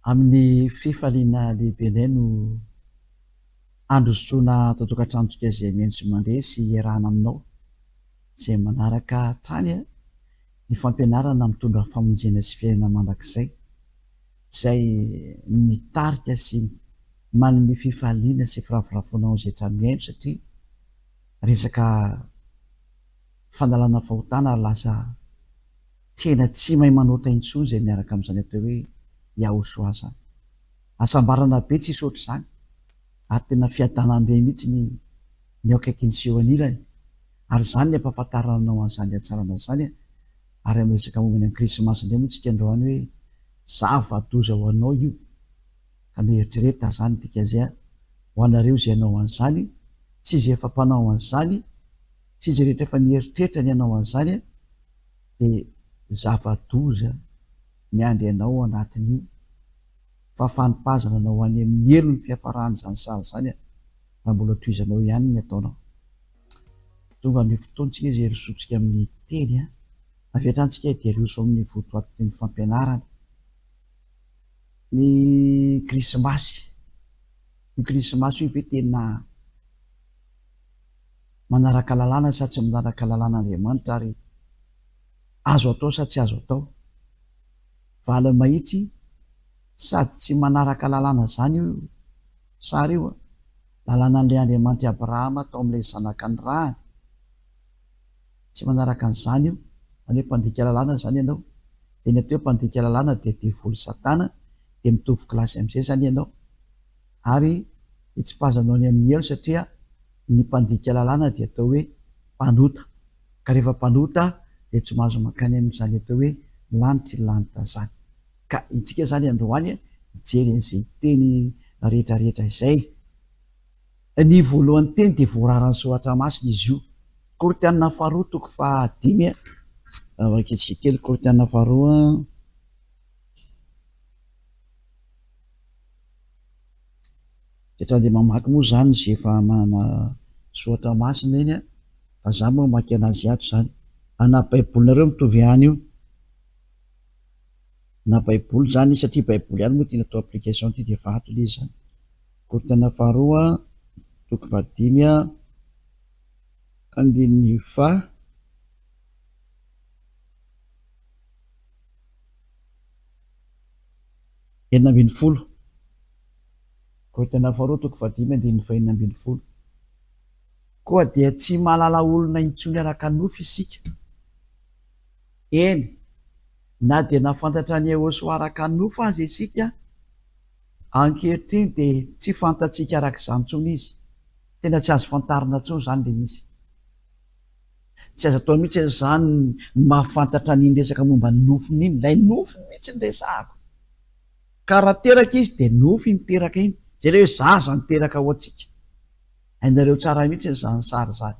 Amin'ny fifaliana lehibe indray no androsoana ato an-tokantranontsika izay mihaino sy mandre sy iarahana aminao izay manaraka hatrany ny fampianarana mitondra famonjena sy fiainana mandrakizay izay mitarika sy manome fifaliana sy firavoravoana ho an'izay trano mihaino satria resaka fanalana fahotana ary lasa Tena tsy mahay manota intsony izay miaraka amin'izany atao hoe Yahoshua izany. Hasambarana be tsisy ohatr'izany ary tena fiadanam-be mihitsy ny ny eo akaikiny sy eo anilany. Ary izany ny ampahafantarana anao an'izany hatsarana izany ary amin'ny resaka momba ny amin'ny krismasy indray moa tsika androany hoe zava-doza ho anao io ka mieritrereta izany dikan'izay ho anareo izay hanao an'izany sy izay efa mpanao an'izany sy izay rehetra efa mieritreritra ny hanao an'izany dia zava-doza miandry anao ao anatin'io fa fanipazana anao any amin'ny helo ny fiafaran'izany sazy izany raha mbola tohizanao ihany ny ataonao. Tonga ny fotoantsika izay hirosoantsika amin'ny teny a. Avy hatrany tsika dia hiroso amin'ny votoatin'ny fampianarana. Ny krismasy. Io krismasy io ve tena manaraka lalàna sa tsy manaraka lalàn'Andriamanitra ary azo atao sa tsy azo atao? Valiny mahitsy, sady tsy manaraka lalàna izany io sary io, lalànan'ilay Andriamanitr'i Abrahama tao amin'ilay zanaka nirahany. Tsy manaraka an'izany io, izany hoe mpandika lalàna izany ianao, dia ny atao hoe mpandika lalàna dia devoly satana, dia mitovy kilasy amin'izay izany ianao. Ary hitsipazanao any amin'ny helo satria ny mpandika lalàna dia atao hoe mpanota. Ka rehefa mpanota dia tsy mahazo mankany amin'izany atao hoe lanitry ny lanitra izany. Ka isika izany androany hijery an'izay teny rehetra rehetra izay. Ny voalohan'ny teny dia voararan'ny soratra masina izy io. Korintiana faharoa toko fahadimy, vakintsika kely Korintiana faharoa. Dia tonga dia mamaky moa izany izay efa manana soratra masina eny an, fa za moa mamaky anazy ato izany. Ana baibolinareo mitovy ihany io. Na baiboly izany satria baiboly ihany moa ity natao application ity dia efa ato ilay izy izany. Korintiana faharoa toko fahadimy andininy faha. 16. Korintiana faharoa toko fahadimy andininy fahenina ambin'ny folo. Koa dia tsy mahalala olona intsony araka nofo isika. Eny, na dia nahafantatra an'i Yehôsoa araka nofo aza isika, ankehitriny dia tsy fantatsika araka izany intsony izy. Tena tsy azo fantarina intsony izany ilay izy. Tsy azo atao mihitsy izany ny mahafantatra an'iny resaka momba ny nofony iny. Ilay nofony mihitsy no resahako. Ka raha teraka izy dia nofy iny teraka iny. Izay ilay hoe zaza niteraka ho antsika. Hainareo tsara mihitsy izany sary izany.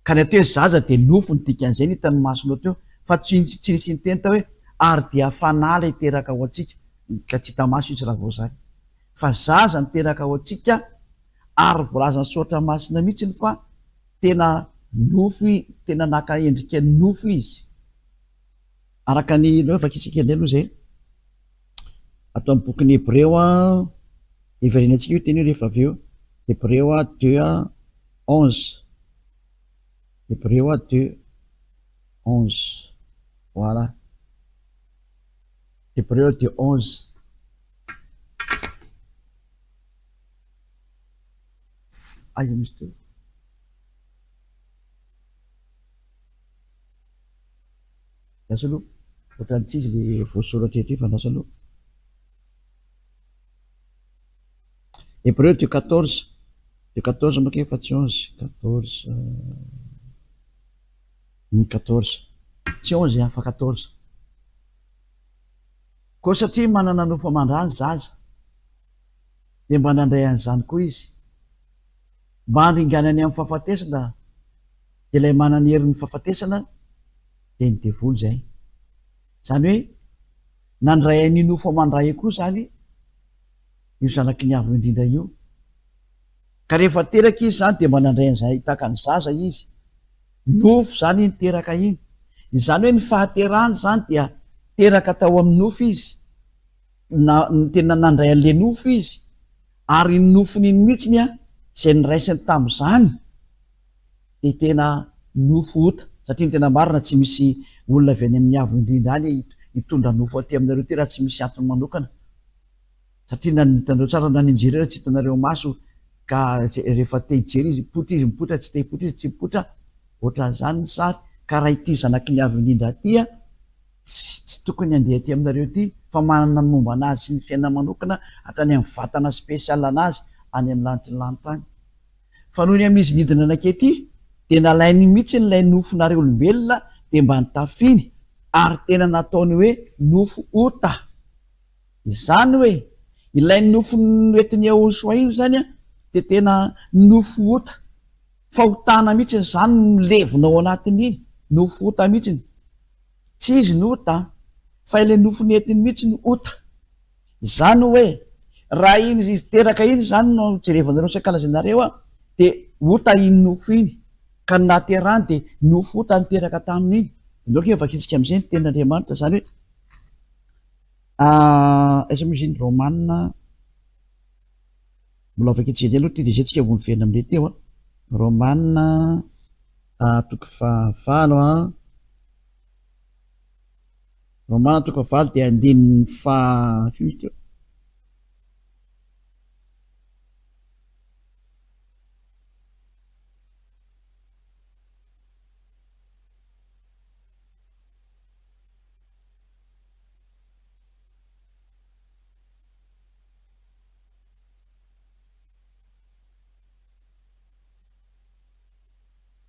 Ka ny atao hoe zaza dia nofy ny dikan'izay ny hitan'ny masonao teo. Fa tsy tsy nisy niteny tao hoe ary dia fanahy ilay teraka ho antsika. Ka tsy hita maso izy raha vao izany. Fa zaza niteraka ho antsika ary voalazan'ny soratra masina mihitsy fa Tena nofo i, tena naka endrika nofo izy. Araka ny hoe vakitsika indray aloha izay. Ato amin'ny bokin'ny Hebreo a, hiverenantsika io teny io rehefa avy eo. Hebreo a deux a onze. Hebreo a deux onze. Voilà. Hebreo deux onze. Aiza misy teo? Lasa aloha, ohatran'ny tsy izy le voasoratra eto io fa lasa aloha. Hébreu deux 14, deux 14 manko efa tsy 11, 14, ny 14, tsy 11 ihany fa 14. Koa satria manana nofo aman-drà ny zaza, dia mba nandray an'izany koa izy. Mba handringanany amin'ny fahafatesana, dia ilay manana herin'ny fahafatesana dia ny devoly izay. Izany hoe nandray an'io nofo aman-dra io koa izany io zanaky ny Avo Indrindra io. Ka rehefa teraka izy izany dia mba nandray an'izay tahaka ny zaza izy. Nofo izany iny teraka iny. Izany hoe ny fahaterahany izany dia teraka tao amin'ny nofo izy. Na, tena nandray an'ilay nofo izy, ary iny nofony iny mihitsiny an, izay niraisiny tamin'izany, dia tena nofo ota, satria ny tena marina tsy misy olona avy any amin'ny avo indrindra any hitondra nofo aty aminareo aty raha tsy misy antony manokana, satria na ny hitanareo tsara na ny nijery ary tsy hitanareo maso ka rehefa te hijery izy mipoitra izy mipoitra, tsy te hipoitra izy tsy mipoitra, ohatran'izany ny sary, ka raha ity zanaky ny avo indrindra aty an, tsy tsy tokony handeha aty aminareo aty fa manana ny momba anazy sy ny fiainany manokana hatrany amin'ny vatana spécial anazy any amin'ny lanitry ny lanitra any. Fa noho ny amin'izy nidina nankety dia nalainy mihitsy ilay nofonareo olombelona dia mba nitafiny ary tena nataony hoe nofo ota. Izany hoe ilay nofo noentin'i Yahoshuah iny izany dia tena nofo ota. Fahotana mihitsy izany no milevina ao anatin'iny, nofo ota mihitsy. Tsy izy no ota fa ilay nofo nentiny mihitsy no ota. Izany hoe raha iny izy teraka iny izany no jerevanareo sy ankalazainareo an, dia ota iny nofo iny, ka ny nahaterahany dia nofo ota niteraka tamin'iny. Dia ndao vakintsika amin'izay ny tenin'Andriamanitra izany hoe aiza moa izy iny Romana, mbola vakintsika indray aloha ity dia izay tsika vao miverina amin'ilay teo an, Romana toko fahavalo an. Romana toko fahavalo dia andininy faha firy izy teo?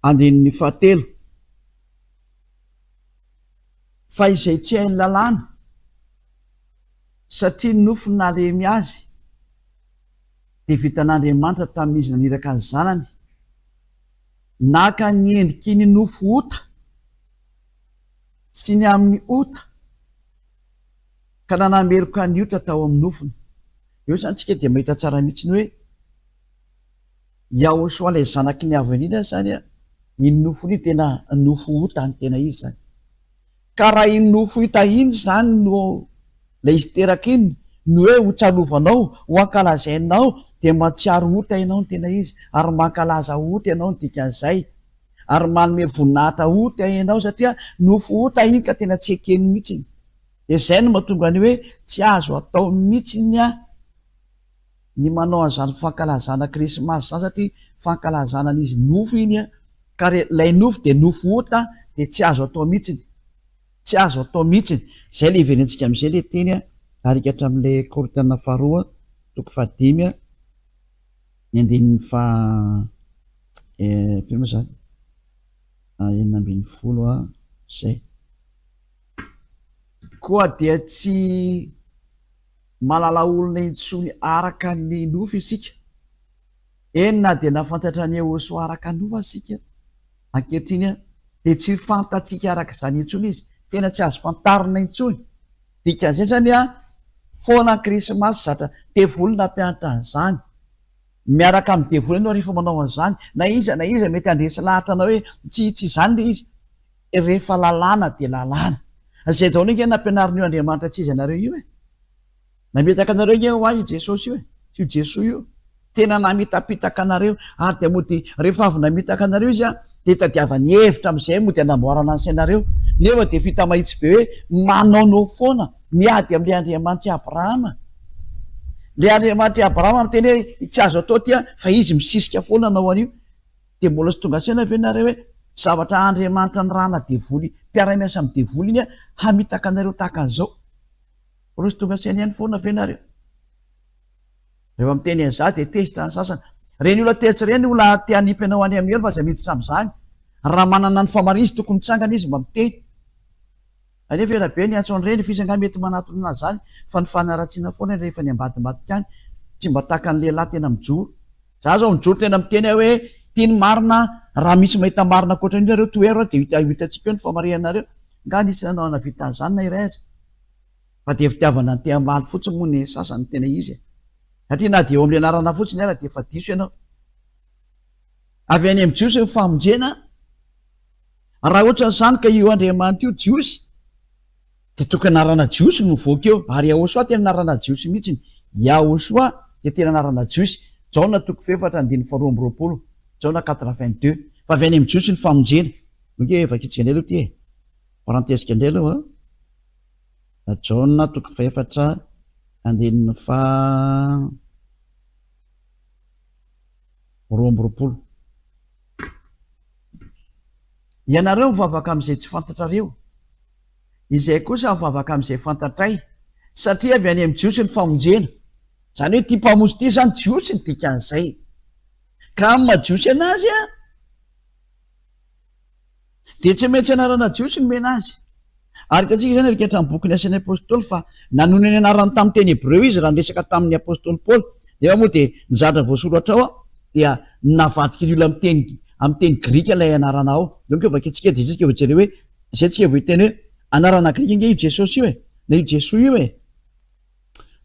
Andininy fahatelo. Fa izay tsy hain'ny lalàna, satria ny nofo nalemy azy, dia vitan'Andriamanitra tamin'izy naniraka ny Zanany, naka ny endriky ny nofo ota sy ny amin'ny ota, ka nanameloka ny ota tao amin'ny nofony. Eo izany tsika dia mahita tsara mihitsy ny hoe, Yahoshuah ilay zanaky ny Avo Indrindra izany an, iny nofony iny tena nofo ota ny tena izy izany. Ka raha iny nofo ota iny izany no ilay izy teraka iny no hoe ho tsalovanao, ho ankalazainao dia mahatsiaro ota ianao ny tena izy ary mankalaza ota ianao ny dikan'izay ary manome voninahitra ota ianao satria nofo ota iny ka tena tsy ekeny mihitsiny. Dia izay no mahatonga ny hoe tsy azo atao mihitsiny an. ny manao an'izany fankalazana krismasy izany satria fankalazana an'izy nofo iny an, ka re ilay nofo dia nofo ota dia tsy azo atao mihitsiny, tsy azo atao mihitsiny, izay ilay iverentsika amin'izay ilay teny an, ary hikatra amin'ilay Korintiana faharoa toko fahadimy an, ny andininy faha firy moa izany? 16 an, izay. Koa dia tsy Mahalala olona intsony araka ny nofo isika. Eny na dia nahafantatra an'i Yehosua araka ny nofo aza isika ankehitriny dia tsy fantatsika araka izany intsony izy. Tena tsy azo fantarina intsony. Dikan'izay izany foana ny krismasy zatra devoly nampianatra an'izany. Miaraka amin'ny devoly ianao rehefa manao an'izany. Na iza na iza mety handresy lahatra anao hoe tsy tsy izany ilay izy. Rehefa lalàna dia lalàna. Izay daholo ange nampianarin'io Andriamanitra tsy izy anareo io e. Nametaka anareo ange hoa io Jesosy io e, sy io Jesoa io. Tena namitapitaka anareo ary dia mody rehefa avy namitaka anareo izy an, dia itadiavany hevitra amin'izay mody anamboarana ny sainareo. Nefa dia efa hita mahitsy be hoe manaonao foana, miady amin'ilay Andriamanitr'i Abrahama. Ilay Andriamanitr'i Abrahama miteny hoe tsy azo atao ity an, fa izy misisika foana hanao an'io. Dia mbola tsy tonga saina ve nareo hoe zavatra Andriamanitra nirahana devoly mpiara-miasa amin'ny devoly iny hamitaka anareo tahaka an'izao? Mbola tsy tonga saina ihany foana ve nareo? Rehefa miteny an'izaho dia tezitra ny sasany. Ireny olona tezitra ireny olona te hanipy anao any amin'ny helo fa aza miditra amin'izany. Raha manana ny famarinana izy tokony mitsangana izy mba miteny. Anefa ela be niantso an'ireny fa izy angaha mety manatona azy zany fa ny fanaratsiana foana rehefa ny ambadimbadika any tsy mba tahaka ny lehilahy tena mijoro. Za zao mijoro tena miteny aho hoe ty ny marina raha misy mahita marina ankoatran'io nareo tohero aho dia ho hitantsika eo ny famarihanareo. Nga nisy nanao nahavita an'izany na iray aza? Fa dia fitiavana ny te hamaly fotsiny moa ny sasany tena izy e. Satria na dia eo amin'ny anarana fotsiny ara dia efa diso ianao. Avy any amin'ny Jiosy ny famonjena. Raha ohatran'izany ka io Andriamanitra io Jiosy. Dia tokony anarana jiosy no mivoaka eo, ary Yahoshuah tena anarana jiosy mihitsiny, Yahoshuah dia tena anarana jiosy, Jaona toko fahefatra andininy faharoa amby roapolo, Jaona 4 22, fa avy any amin'ny jiosy ny famonjena. Ok, vakitsika indray aloha ity e, parenthèse-ko indray aloha a, Jaona toko fahefatra andininy faha 22. Ianareo mivavaka amin'izay tsy fantatrareo, izahay kosa mivavaka amin'izay fantatray, satria avy any amin'ny Jiosy ny famonjena. Izany hoe ity Mpamonjy ity izany Jiosy ny dikan'izay. Ka amin'ny maha Jiosy anazy an, dia tsy maintsy anarana Jiosy no omena azy. Ary hitantsika izany araka hatramin'ny bokin'ny Asan'ny Apostoly fa nanonona ny anarany tamin'ny teny hebreo izy raha niresaka tamin'ny apostoly Paoly. Nefa moa dia ny zavatra voasoratra ao dia navadiky ny olona amin'ny teny amin'ny teny grika ilay anarana ao. Donc vakintsika dia izay tsika vao jereo hoe izay tsika vao hiteny hoe anarana grika ange io Jesosy io e, na io Jesoa io e.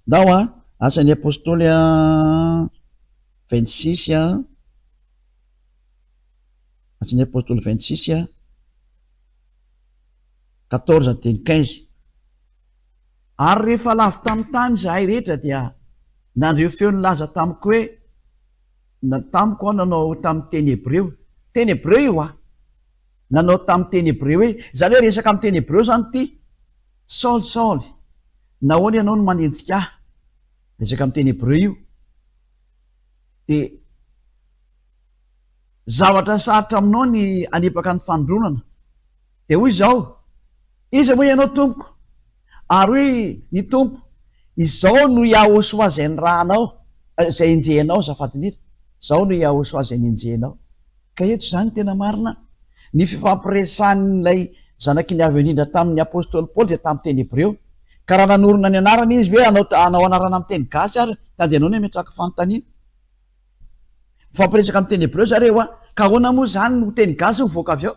Ndao a, Asan'ny Apostoly a 26 a, Asan'ny Apostoly 26 a. 14 andininy 15. Ary rehefa lavo tamin'ny tany izahay rehetra dia nandre feo nilaza tamiko hoe, na tamiko aho nanao tamin'ny teny hebreo, teny hebreo io ah, nanao tamin'ny teny hebreo hoe, izany hoe resaka amin'ny teny hebreo izany ity, Saoly, Saoly, nahoana ianao no manenjika ahy? Resaka amin'ny teny hebreo io. Dia Zavatra sarotra aminao ny hanipaka ny fandronana. Dia hoy izao, Iza moa ianao, Tompoko? Ary hoy ny Tompo, Izao no Yahoshuah izay nirahanao, izay enjehinao, azafady indrindra, Izao no Yahoshuah izay nenjehinao. Ka eto izany tena marina, ny fifampiresahan'ilay Zanaky ny Avo Indrindra tamin'ny Apostoly Paoly dia tamin'ny teny hebreo. Ka raha nanorina ny anarany izy ve hanao hanao anarana amin'ny teny gasy ary? Ka dia ianao no hametraka fanontaniana. Mifampiresaka amin'ny teny hebreo zareo a! Ka ahoana moa izany no teny gasy mivoaka avy ao?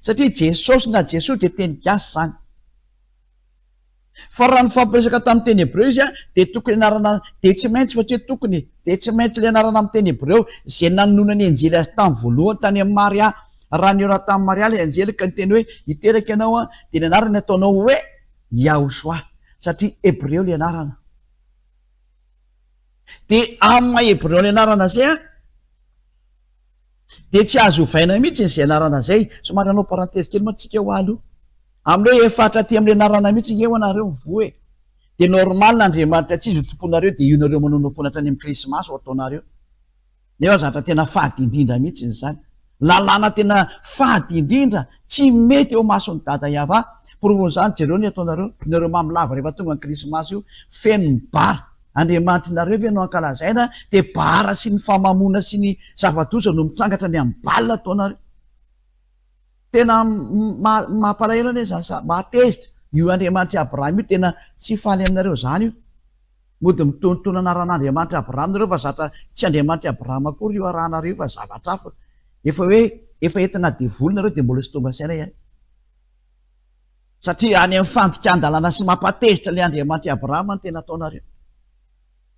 Satria Jesosy na Jesoa dia teny gasy izany. Fa raha nifampiresaka tamin'ny teny hebreo izy a, dia tokony anarana, dia tsy maintsy fa tsy hoe tokony, dia tsy maintsy ilay anarana amin'ny teny hebreo izay nanononan'ny anjely azy tamin'ny voalohany tany amin'i Maria. Raha nihaona tamin'i Maria ilay anjely ka niteny hoe hiteraka ianao a, dia ny anarany ataonao hoe Yahoshuah, satria hebreo ilay anarana. Dia amin'ny maha hebreo ny anarana izay an, dia tsy azo ovaina mihitsy izay anarana izay. Somary hanao parenthèse kely mantsy tsika hoa aloha. Amin'ny hoe efa hatraty amin'ilay anarana mihitsy nge hoa nareo mivoa e. Dia normal Andriamanitra tsy izy no tomponareo dia io nareo manaonao foana hatrany amin'ny krismasy ho ataonareo. Nefa zavatra tena fady indrindra mihitsy izany. Lalàna tena fady indrindra, tsy mety eo imason'i Dada Yavah. Porofon'izany, jereo ny ataonareo, nareo mamo lava rehefa tonga ny krismasy io, feno ny bar. Andriamanitrinareo ve no ankalazaina, dia bar sy ny famamoana sy ny zava-doza no mitranga hatrany amin'ny bal ataonareo. Tena mampalahelo anie izany sa mahatezitra. Io Andriamanitr'i Abrahama io tena tsy faly aminareo izany io. Mody mitonontona anaran'Andriamanitra Abrahama nareo fa zatra tsy Andriamanitra Abrahama akory io arahanareo io fa zavatra hafa. Efa hoe efa entina devoly nareo dia mbola tsy tonga saina ihany. Satria any amin'ny fandikan-dalàna sy mampatezitra ilay Andriamanitra Abrahama no tena ataonareo.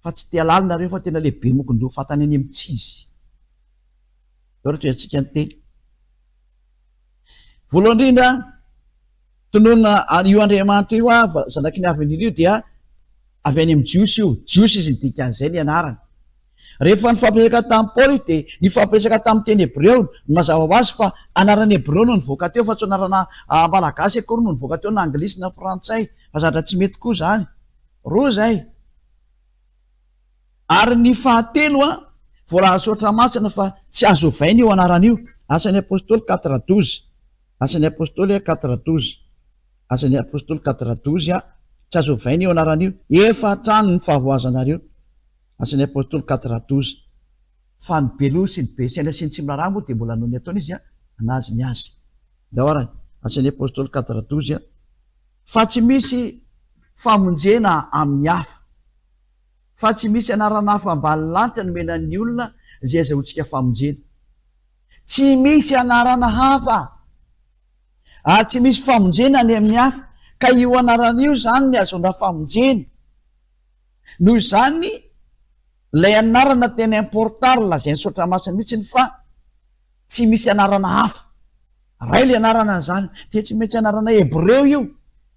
Fa tsy te halala nareo fa tena le be mokondoha fatany any amin'ny tsy izy. Zao ry toerantsika ny teny. Voalohany indrindra, tononina io Andriamanitra io a, zanaky ny Avo Indrindra io dia avy any amin'ny Jiosy io. Jiosy izy ny dikan'izay ny anarany. Rehefa nifampiresaka tamin'i Paoly izy dia nifampiresaka tamin'ny teny hebreo. Mazava ho azy fa anarana hebreo no nivoaka teo fa tsy anarana malagasy akory no nivoaka teo na anglisy na frantsay. Fa zavatra tsy mety koa izany. Roa izay. Ary ny fahatelo a, voalaza soratra masina fa tsy azo ovaina io anarana io. Asan'ny Apostoly 4 12. Asan'ny Apostoly 4 12. Asan'ny Apostoly 4 12 a, tsy azo ovaina io anarana io. Efa hatrany ny fahavoazanareo. Asan'ny Apostoly 4 12. Fa ny be loha sy ny be saina sy ny tsy miraharaha moa dia mbola noho ny ataony izy a, anazy ny azy. Ndao arany. Asan'ny Apostoly 4 12 a. Fa tsy misy famonjena amin'ny hafa. Fa tsy misy anarana hafa ambany lanitra nomena ny olona izay azahoantsika famonjena. Tsy misy anarana hafa. Ary tsy misy famonjena any amin'ny hafa. Ka io anarana io izany ny azahoana famonjena. Noho izany, ilay anarana tena important ary lazain'ny Soratra Masina mihitsy fa tsy misy anarana hafa. Ray ilay anarana izany. Dia tsy maintsy anarana hebreo io.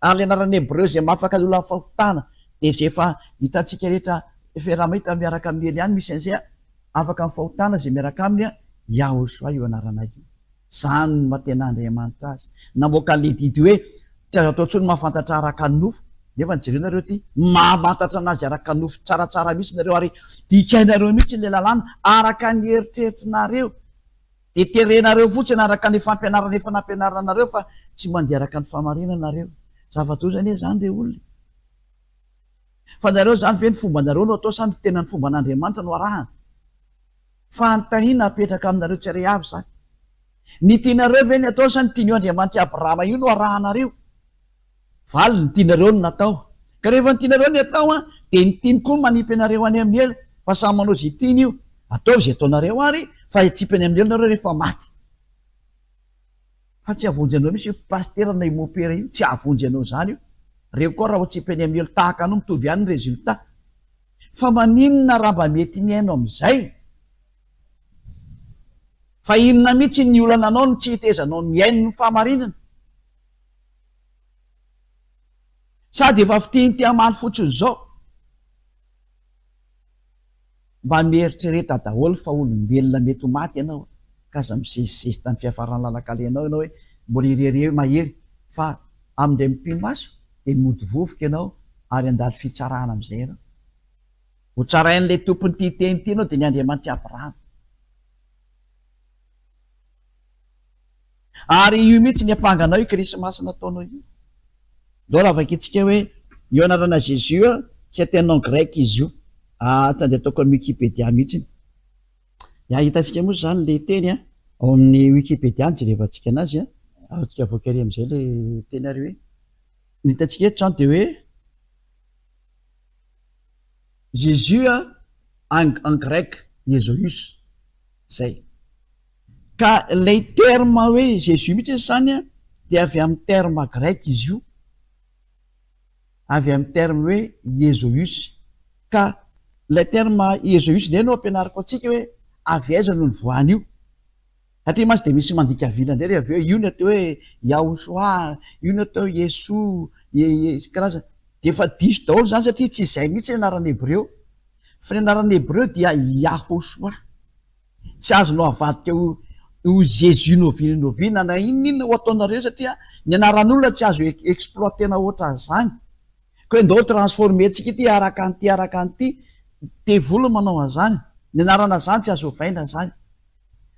Ary ilay anarana hebreo izay mahafaka ny olona fahotana dia izay efa hitantsika rehetra efa iaraha-mahita miaraka amin'i Hery ihany misy an'izay afaka ny fahotana izay miaraka aminy Yahoshuah io anarana io. Izany no maha tena Andriamanitra azy. Namoaka an'ilay didy hoe tsy azo atao intsony ny mahafantatra araka ny nofo, nefa jereo nareo ity, mahamantatra anazy araka ny nofo tsaratsara mihitsy nareo ary dikainareo mihitsy ilay lalàna araka ny eritreritrinareo. Dia terenareo fotsiny araka ny fampianarana efa nampianarina anareo fa tsy mandeha araka ny fahamarinana nareo. Zava-doza anie izany re olona e. Fa nareo izany ve ny fombanareo no atao sa ny tena ny fomban'Andriamanitra no arahana? Fanontaniana apetraka aminareo tsiray avy izany. Ny tianareo ve ny atao sa ny tian'io Andriamanitr'i Abrahama io no arahanareo? Valiny, ny tianareo no natao. Ka rehefa ny tianareo ny atao an, dia ny tiany koa no manipy anareo any amin'ny helo, fa samy manao izay tiany io. Ataovy izay ataonareo ary, fa hitsipy any amin'ny helo nareo rehefa maty. Fa tsy hahavonjy anao mihitsy io pasitera na io mopera io, tsy hahavonjy anao izany io. Reo koa raha ho tsipy any amin'ny helo tahaka anao mitovy ihany ny résultat. Fa maninona raha mba mety mihaino amin'izay? Fa inona mihitsy ny olana anao no tsy hitezanao mihaino ny fahamarinana? Sady efa fitia te hamaly fotsiny izao. Mba mieritrereta daholo fa olombelona mety ho maty ianao ka aza misesisesy tany fiafaran'ny lalan-kalehanao ianao hoe mbola irery eo mahery fa amin'indray mipi-maso dia mody vovoka ianao ary handalo fitsarana amin'izay ianao. Ho tsarain'ilay tompon'ity teny ity ianao dia ny Andriamanitr'i Abrahama. Ary io mihitsy ny ampanganao io krismasy nataonao io. Ndao raha vakintsika hoe io anarana Jésus io c'est un nom grec izy io. Ah, tsy andeha ataoko amin'ny Wikipedia mihitsy. Ya hitantsika moa izany le teny a, ao amin'ny Wikipedia no jerevantsika anazy a. Azontsika avoaka ery amin'izay le teny ary hoe ny hitantsika eto izany dia hoe Jésus en en grec Iesoius. Zay. Ka ilay terme hoe Jésus mihitsy izany dia avy amin'ny terme grec izy io. Avy amin'ny terme hoe Iesoius. Ka ilay terme Iesoius indray no ampianariko antsika hoe avy aiza no nivoahany io. Satria mantsy dia misy mandika vina indray avy eo, io ny atao hoe Yahoshua, io ny atao hoe Yesou, karazana. Dia efa diso daholo izany satria tsy izay mihitsy ny anarana hebreo. Fa ny anarana hebreo dia Yahoshua. Tsy azonao avadika ho ho Jésus n'oviana n'oviana na inona inona ho ataonareo satria ny anaran'olona tsy azo exploiter-na ohatran'izany. Ka hoe ndao transformer-tsika ity araka an'ity araka an'ity, devoly no manao an'izany. Ny anarana izany tsy azo ovaina izany.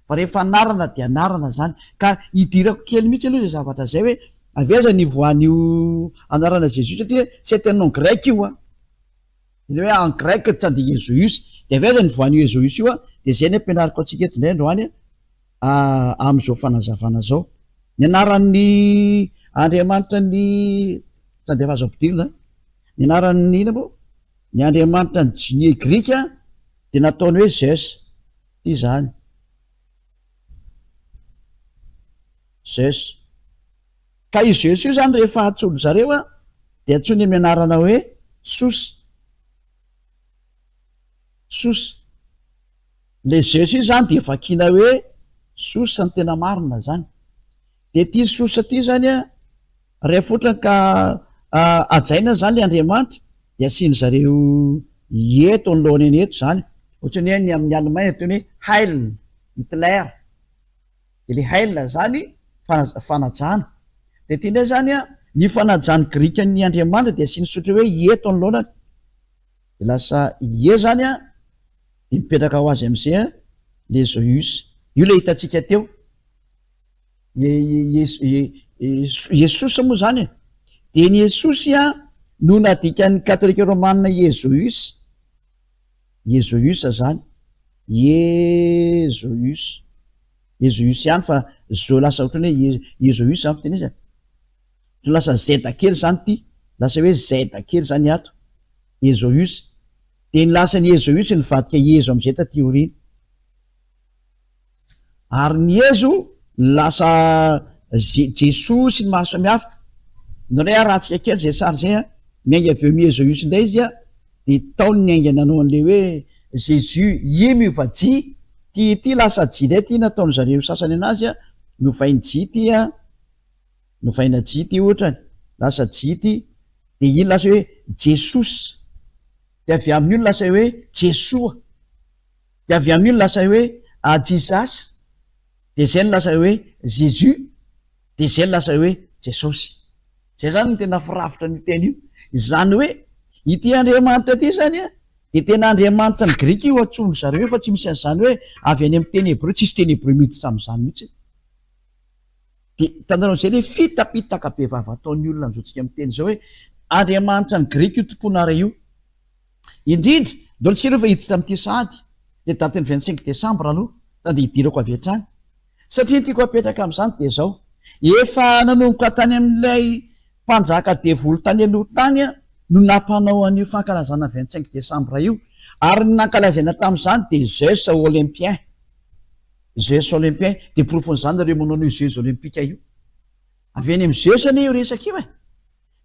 Fa rehefa anarana dia anarana izany. Ka idirako kely mihitsy aloha izay zavatra izay hoe avy aiza ny ivoahan'io anarana Jésus satria c'est un nom grec io an. Ilay hoe en grec tsy dia Iezoios. Dia avy aiza ny voan'io Iezoios io? Dia izay no ampianariko antsika eto indray androany amin'izao fanazavana izao. Ny anaran'ny Andriamanitra ny tsy dia azo ampidirina. Ny anaran'ny inona moa? Ny Andriamanitra ny jinie grika dia nataony hoe Zeus. Ity izany. Zeus. Ka io Zeus io izany rehefa antsoin-dry zareo an, dia antsoiny amin'ny anarana hoe Sous. Sous. Ilay Zeus io izany dia vakiana hoe Sous ny tena marina izany. Dia ity Sous ity izany an, rehefa otrany ka hajaina izany ilay Andriamanitra, dia asian-dry zareo I eto anoloana eny eto izany. Ohatran'ny hoe ny amin'ny Allemagne ataony hoe Heil Hitler. Dia ilay Heil izany fanajana. Dia ity indray izany an, ny fanajan'ny Grika ny Andriamanitra dia asiany sotra hoe Ie eto anoloanany. Dia lasa Ie izany an, dia mipetraka ho azy amin'izay an, ilay Zeus. Io ilay hitantsika teo. Iesosa moa izany e. Dia ny Iesosa an, no nadikan'ny Katolika Romana Iezoius. Iezoius izany. Iezoius. Iezoius ihany fa zo lasa ohatran'ny hoe Iezoius izany fitenezana. To lasa Z kely izany ity. Lasa hoe Z kely izany ato. Iezoius. Dia ny lasa ny Iezoius nivadika Iezo amin'izay taty aoriana. Ary ny Iezo lasa Jesoa sy ny maro samihafa. Indraindray arahantsika kely izay sary izay an, miainga avy eo amin'ny Iezoius indray izy an, dia tao ny niainga nanao an'ilay hoe Jésus, I miova J, ty ity lasa J indray ity nataon'ny zareo sasany anazy an, novain'i J ity an, novaina J ity ohatrany, lasa Jity, dia iny lasa hoe Jesosy, dia avy amin'io no lasa hoe Jesoa, dia avy amin'io no lasa hoe Jesus, dia izay no lasa hoe Jésus, dia izay no lasa hoe Jesosy. Izay izany no tena firafitra an'io teny io. Izany hoe ity Andriamanitra ity izany an, dia tena Andriamanitra ny Grika io antsoin-dry zareo io fa tsy misy an'izany hoe avy any amin'ny teny hebreo, tsisy teny hebreo miditra amin'izany mihitsy. Dia hitanareo amin'izay ilay fitapitaka be vava ataon'ny olona amin'izao tsika miteny izao hoe Andriamanitra ny Grika io tomponareo io. Indrindra, ndao tsika aloha fa hiditra amin'ity sahady, ilay datin'ny 25 décembre aloha, ta dia hidirako avy hatrany. Satria ny tiako hapetraka amin'izany dia izao, efa nanomboka tany amin'ilay mpanjaka devoly tany aloha tany no nampanao an'io fankalazana 25 décembre io, ary ny nankalazaina tamin'izany dia Zeus Olympien. Zeus Olympien, dia porofon'izany nareo manao an'io Jeux Olympiques io. Avy any amin'i Zeus anie io resaka io e.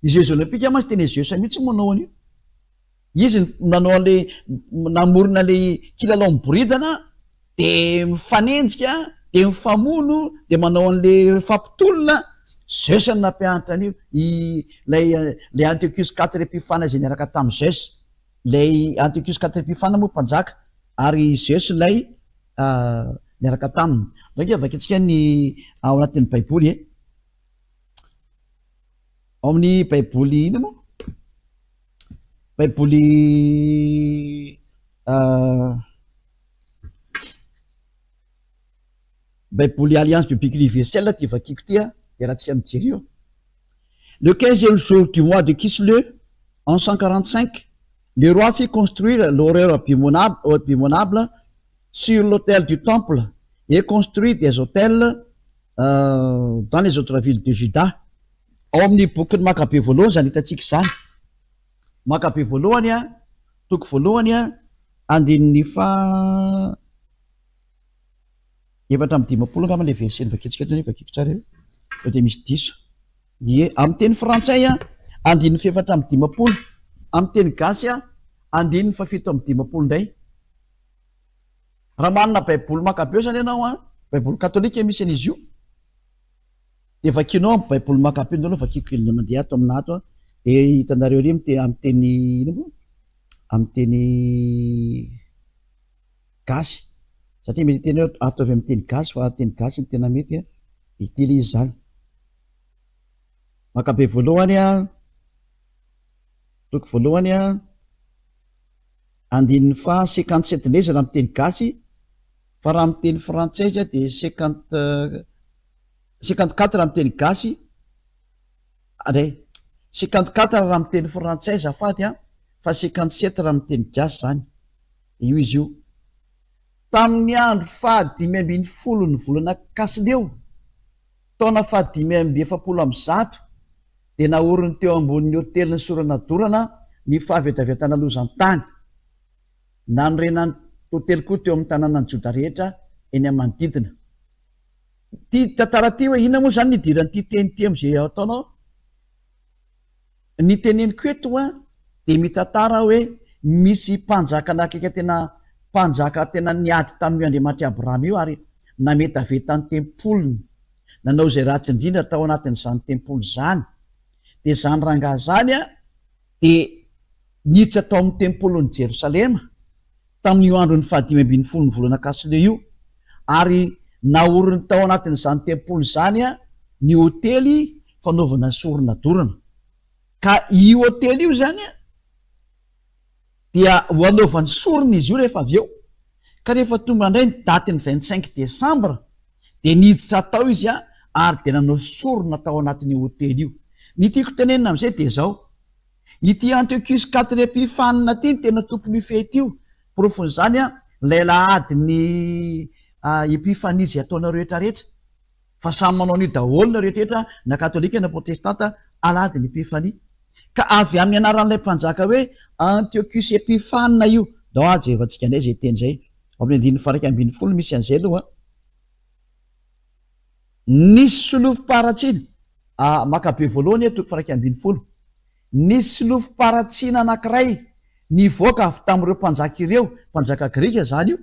Ny Jeux Olympiques mantsy tena i Zeus mihitsy no manao an'io. Izy no nanao an'ilay, namorona ilay kilalao miboridana, dia mifanenjika, dia mifamono, dia manao an'ilay fampitolona. Zeus no nampianatra an'io. I, ilay, ilay Antiochus quatre Epiphanes izay niaraka tamin'i Zeus. Ilay Antiochus quatre Epiphanes moa mpanjaka, ary Zeus ilay niaraka taminy. Ndao ange vakintsika ny ao anatin'ny Baiboly e. Ao amin'ny Baiboly inona moa? Baiboly Baiboly Alliance Biblique Universelle ty vakiko ty a, dia raha tsika mijery eo. Le quinzième jour du mois de Kislev, en 145, le roi fit construire l'horreur abominable sur l'autel du temple et construit des autels dans les autres villes de Juda. Ao amin'ny bokin'ny Makabe voalohany izany hitantsika izany. Makabe voalohany, toko voalohany, andininy faha 54 angamba ilay verset novakintsika teo, vakiko tsara io, sao dia misy diso. Ie, amin'ny teny frantsay, andininy faha-54, amin'ny teny gasy, andininy faha-57 indray. Raha manana baiboly makabeo izany ianao an, baiboly katolika misy an'izy io, dia vakinao amin'ny baiboly makabeo, ndao aloha vakiko kely indray mandeha ato amina ato an, dia hitanareo ery amin'ny teny inona moa? Amin'ny teny gasy, satria mety hiteny hoe ataovy amin'ny teny gasy fa teny gasy no tena mety an, dia ity ilay izy izany. Makabe voalohany an, toko voalohany an, Andininy faha 57 indray izy raha miteny gasy fa raha miteny frantsay izy dia cinquante 54 raha miteny gasy indray 54 raha miteny frantsay azafady an fa 57 raha miteny gasy zany io izy io. Tamin'ny andro faha 15 ny volana Kasileo taona faha 145 dia naoriny teo ambonin'ny otelin'ny sorona dorana ny fahavetavetana lozan-tany. Nanorenany otely koa teo amin'ny tanànan'i Joda rehetra eny amin'ny manodidina. Ity tantara ity hoe inona moa izany ny idiran'ity teny ity amin'izay ataonao? Ny teneniko eto dia mitantara hoe misy mpanjaka anakika tena mpanjaka tena niady tamin'io Andriamanitr'i Abrahama io ary nametaveta ny tempoliny. Nanao izay ratsy indrindra tao anatin'izany tempoly izany. Dia izany rangahy izany dia niditra tao amin'ny tempolin'i Jerosalema tamin'io andron'ny fahadimy ambin'ny folon'ny volana Kasleu io, ary naoriny tao anatin'izany tempoly izany ny otely fanaovana sorona dorana. Ka io otely io izany dia ho anaovany sorona izy io rehefa avy eo. Ka rehefa tonga indray ny datin'ny 25 décembre dia niditra tao izy ary dia nanao sorona tao anatin'io otely io. Ny tiako tenenina amin'izay dia izao, Ity Antiochus quatre Epiphanes ity no tena tompon'io fety io. Porofon'izany ilay alahadin'ny Epiphanie izay ataonareo rehetra rehetra. Fa samy manao an'io daholo nareo rehetra rehetra na katolika na protestanta alahadin'ny Epiphanie. Ka avy amin'ny anaran'ilay mpanjaka hoe Antiochus Epiphanes io. Ndao ary jerevantsika indray izay teny izay. Ao amin'ny andininy faha 11 misy an'izay aloha. Nisy solofom-paharatsiana, a Makabe voalohany toko faha 11. Nisy solofom-paharatsiana anankiray nivoaka avy tamin'ireo mpanjaka ireo, mpanjaka grika izany io,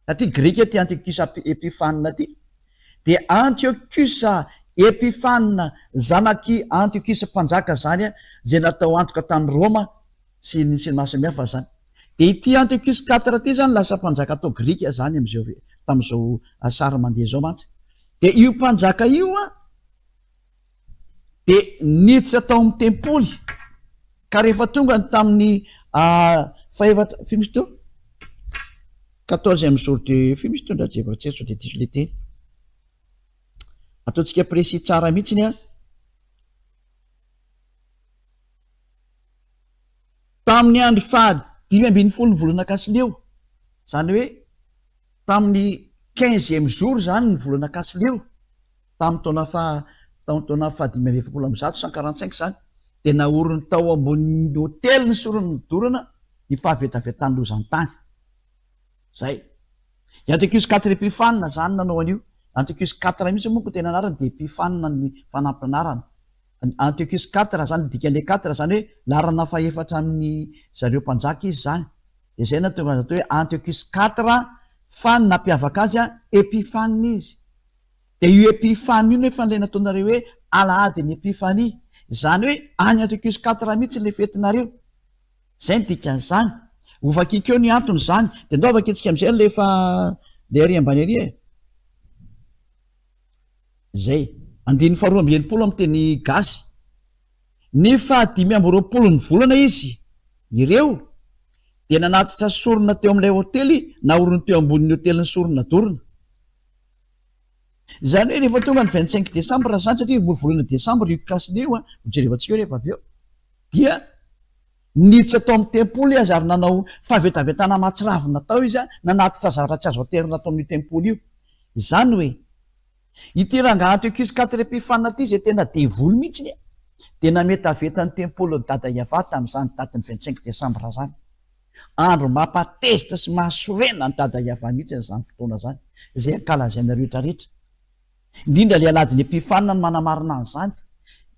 satria grika ity Antiochus Epiphanes ity, dia Antiochus Epifane zanak'i Antiochus mpanjaka izany izay natao antoka tany Roma sy ny sy ny maro samihafa izany. Dia ity Antiochus quatre ity izany lasa mpanjaka tao Grika izany amin'izao tamin'izao sary mandeha izao mantsy. Dia io mpanjaka io an dia niditra tao amin'ny tempoly ka rehefa tonga ny tamin'ny fahefatra firy misy teo? Quatorzième jour de firy misy teo ndra jerevako tsara sao dia diso le teny. Ataontsika précis tsara mihitsiny an. Tamin'ny andro faha 15 ny volana Kasileo, izany hoe tamin'ny quinzième jour izany ny volana Kasileo, tamin'ny taona faha tamin'ny taona faha 145 145 izany, dia naoriny tao ambonin'ny hotely ny sorona nodorana ny fahavetavetan'ny lozan-tany. Zay. I Antiochus quatre Epiphanes zany nanao an'io. Antiochus quatre mihitsy moa ko tena anarany dia Epiphanes ny fanampin'anarana. Antiochus quatre zany, ny dikan'ilay quatre zany hoe laharana fahefatra amin'ny zareo mpanjaka izy zany. Dia zay nahatonga azy atao hoe Antiochus quatre fa ny nampiavaka azy an, Epiphanes izy. Dia io Epiphanie io nefa ilay nataonareo hoe alahadin'ny Epiphanie. Izany hoe any Antiochus quatre mihitsy ilay fetinareo. Izay ny dikan'izany. Ho vakiako eo ny antony izany. Dia ndao vakintsika amin'izay ilay efa ilay ary ambany ary e. Izay. Andininy faharoa amby 60 amin'ny teny gasy. Ny faha 25 ny volana izy ireo dia nanatitra sorona teo amin'ilay hotely naoriny teo ambonin'ny hotelin'ny sorona dorona. Izany hoe rehefa tonga ny 25 décembre izany satria mbola volana décembre io kasina io an, ho jerevantsika eo rehefa avy eo, dia niditra tao amin'ny tempoly izy ary nanao fahavetavetana mahatsiravina tao izy an, nanatitra zavatra tsy azo aterina tao amin'io tempoly io. Izany hoe ity rangahy Antiochus quatre Epiphanes ity izay tena devoly mihitsy dia nametaveta ny tempolin'i Dada Yavah tamin'izany datin'ny 25 décembre izany. Andro mampatezitra sy mahasorena an'i Dada Yavah mihitsy izany fotoana izany, izay ankalazainareo rehetra rehetra. Indrindra ilay alahadin'ny Epifane no manamarina an'izany.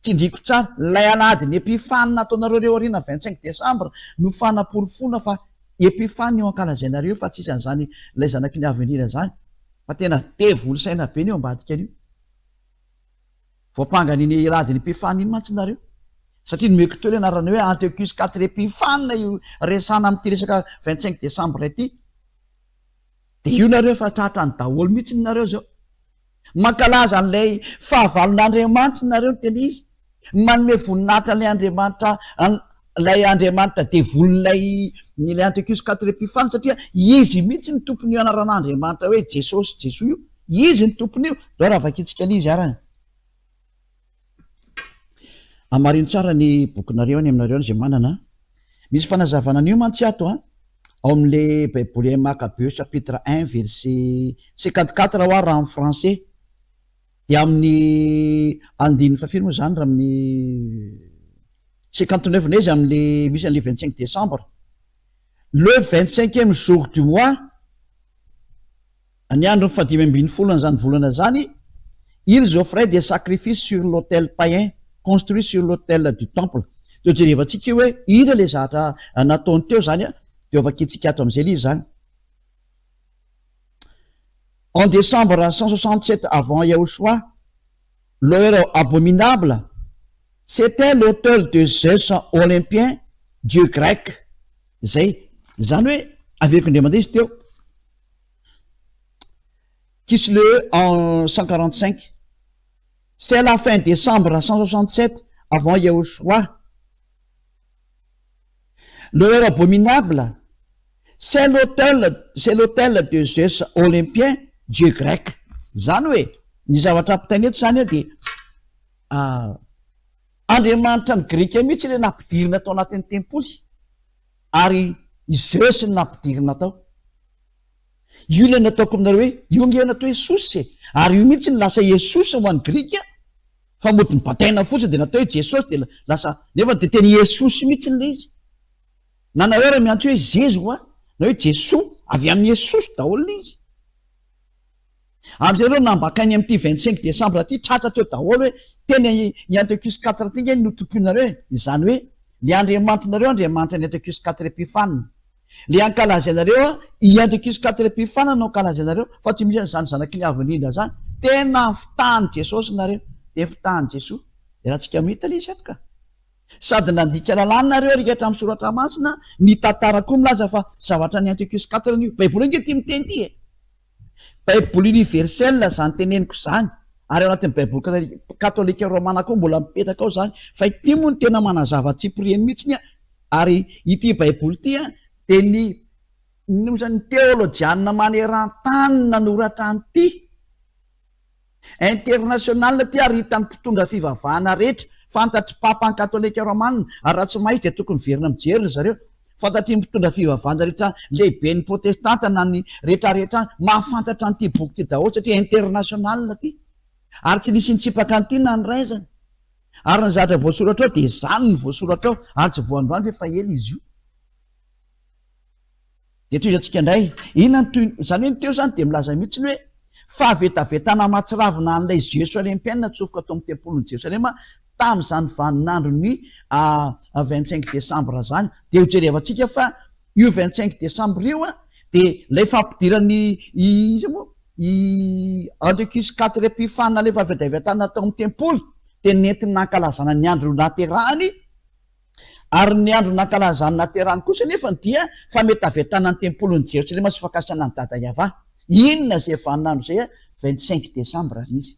Tsindriako tsara, ilay alahadin'ny Epifane ataonareo ireo aoriana 25 décembre no fanaporofoana fa Epifane io ankalazainareo io fa tsisy an'izany ilay zanaky ny Avo Indrindra izany. Fa tena devoly saina be ny eo ambadika an'io. Voampanga an'iny Alahadin'ny Epifane iny mantsy nareo. Satria nomeko teo ilay anarana hoe Antiochus quatre Epifane io resahana amin'ity resaka 25 décembre ity. Dia io nareo efa tratrany daholo mihitsy nareo zao. Mankalaza an'ilay fahavalon'Andriamanitra nareo no tena izy. Manome voninahitra an'ilay Andriamanitra ilay Andriamanitra devolin'ilay ilay Antiochus quatre Epifane satria izy mihitsy ny tompon'io anaran'Andriamanitra hoe Jesosy Jesoa io. Izy ny tompon'io. Ndao raha vakintsika an'izy arany. Amarino tsara ny bokinareo any aminareo any izay manana. Misy fanazavana an'io mantsy ato an. Ao amin'le Baiboly Maccabeus chapitre 1 verset 54 hoa raha amin'ny français. Dia amin'ny andininy fahafiry moa izany raha amin'ny 59 indray izy amin'le misy an'le 25 décembre. Le 25e jour du mois Ny andron'ny fahadimy ambin'ny folo an'izany volana izany, ils offraient des sacrifices sur l'autel païen construit sur l'autel du temple. Dia ho jerevantsika io hoe inona ilay zavatra nataony teo izany an, dia ho vakintsika ato amin'izay ilay izy izany. En décembre 167 avant Yahushua, l'heure abominable, c'était l'autel de Zeus olympien, dieu grec. Izay. Izany hoe averiko indray mandeha izy teo. Kisle en 145. C'est la fin décembre 167 avant Yahushua. L'heure abominable, c'est l'autel, c'est l'autel de Zeus olympien, dieu grec. Izany hoe, ny zavatra ampitaina eto izany dia Andriamanitra ny Grika mihitsy ilay nampidirina tao anatin'ny tempoly, ary i Zeus no nampidirina tao. Io ilay nataoko aminareo hoe, io ange natao hoe Jesosy e! Ary io mihitsy no lasa Jesosy ho an'ny Grika, fa mody nibataina fotsiny dia natao hoe Jesosy dia lasa, nefa dia tena Jesosy mihitsy ilay izy. Na nareo raha miantso hoe Zezo a, na hoe Jesoa, avy amin'i Jesosy daholo ilay izy. Amin'izay ireo nambakainy amin'ity 25 décembre ity, tratra teo daholo hoe tena i Antiochus quatre ity ange no tompoinareo e! Izany hoe, le Andriamanitrareo Andriamanitra ny Antiochus quatre Epiphanes. Le ankalazainareo i Antiochus quatre Epiphanes no ankalazainareo fa tsy misy an'izany zanaky ny Avo Indrindra zany. Tena fitahan'i Jesosy nareo. Dia nifitahan'i Jesoa. Iarahantsika mahita ilay izy ato ka. Sady nandika lalàna nareo ary hatramin'ny soratra masina, ny tantara koa milaza fa zavatra ny Antiochus quatre an'io. Baiboly ange ity miteny ity e! Baiboly universel izany teneniko izany, ary ao anatin'ny baiboly katolika romana koa mbola mipetraka ao izany, fa ity moa no tena manazava antsipiriany mihitsiny an, ary ity baiboly ity an dia ny inona moa izany, ny teolojianina maneran-tany nanoratra an'ity. International ity ary hitan'ny mpitondra fivavahana rehetra, fantatry Papa ny katolika romana ary raha tsy mahay izy dia tokony miverina mijery ry zareo. Fantatry ny mpitondra fivavahana rehetra lehiben'ny protestanta na ny rehetra rehetra any, mahafantatra an'ity boky ity daholo satria international ity. Ary tsy nisy nitsipaka an'ity na ny raizany. Ary ny zavatra voasoratra ao dia izany no voasoratra ao ary tsy vao androany fa efa ela izy io. Dia tohizantsika indray. Inona ny tohiny? Izany hoe ny teo izany dia milaza mihitsy ny hoe fahavetavetana mahatsiravina an'ilay Jerosalem natsofoka tao amin'ny tempolin'i Jerosalema tamin'izany vaninandron'ny 25 décembre izany. Dia hojerevantsika fa io 25 décembre io dia ilay fampidiran'ny iza moa? I Antiochus quatre Epiphanes ilay fahavetavetana tao amin'ny tempoly dia nentiny nankalazana ny andro nahaterahany. Ary ny andro nankalazany nahaterahany kosa anefa dia fametavetana ny tempolin'i Jerosalema sy fankasitrahana an'i Dada Yavah. Inona izay vaninandro izay a? 25 décembre ry izy.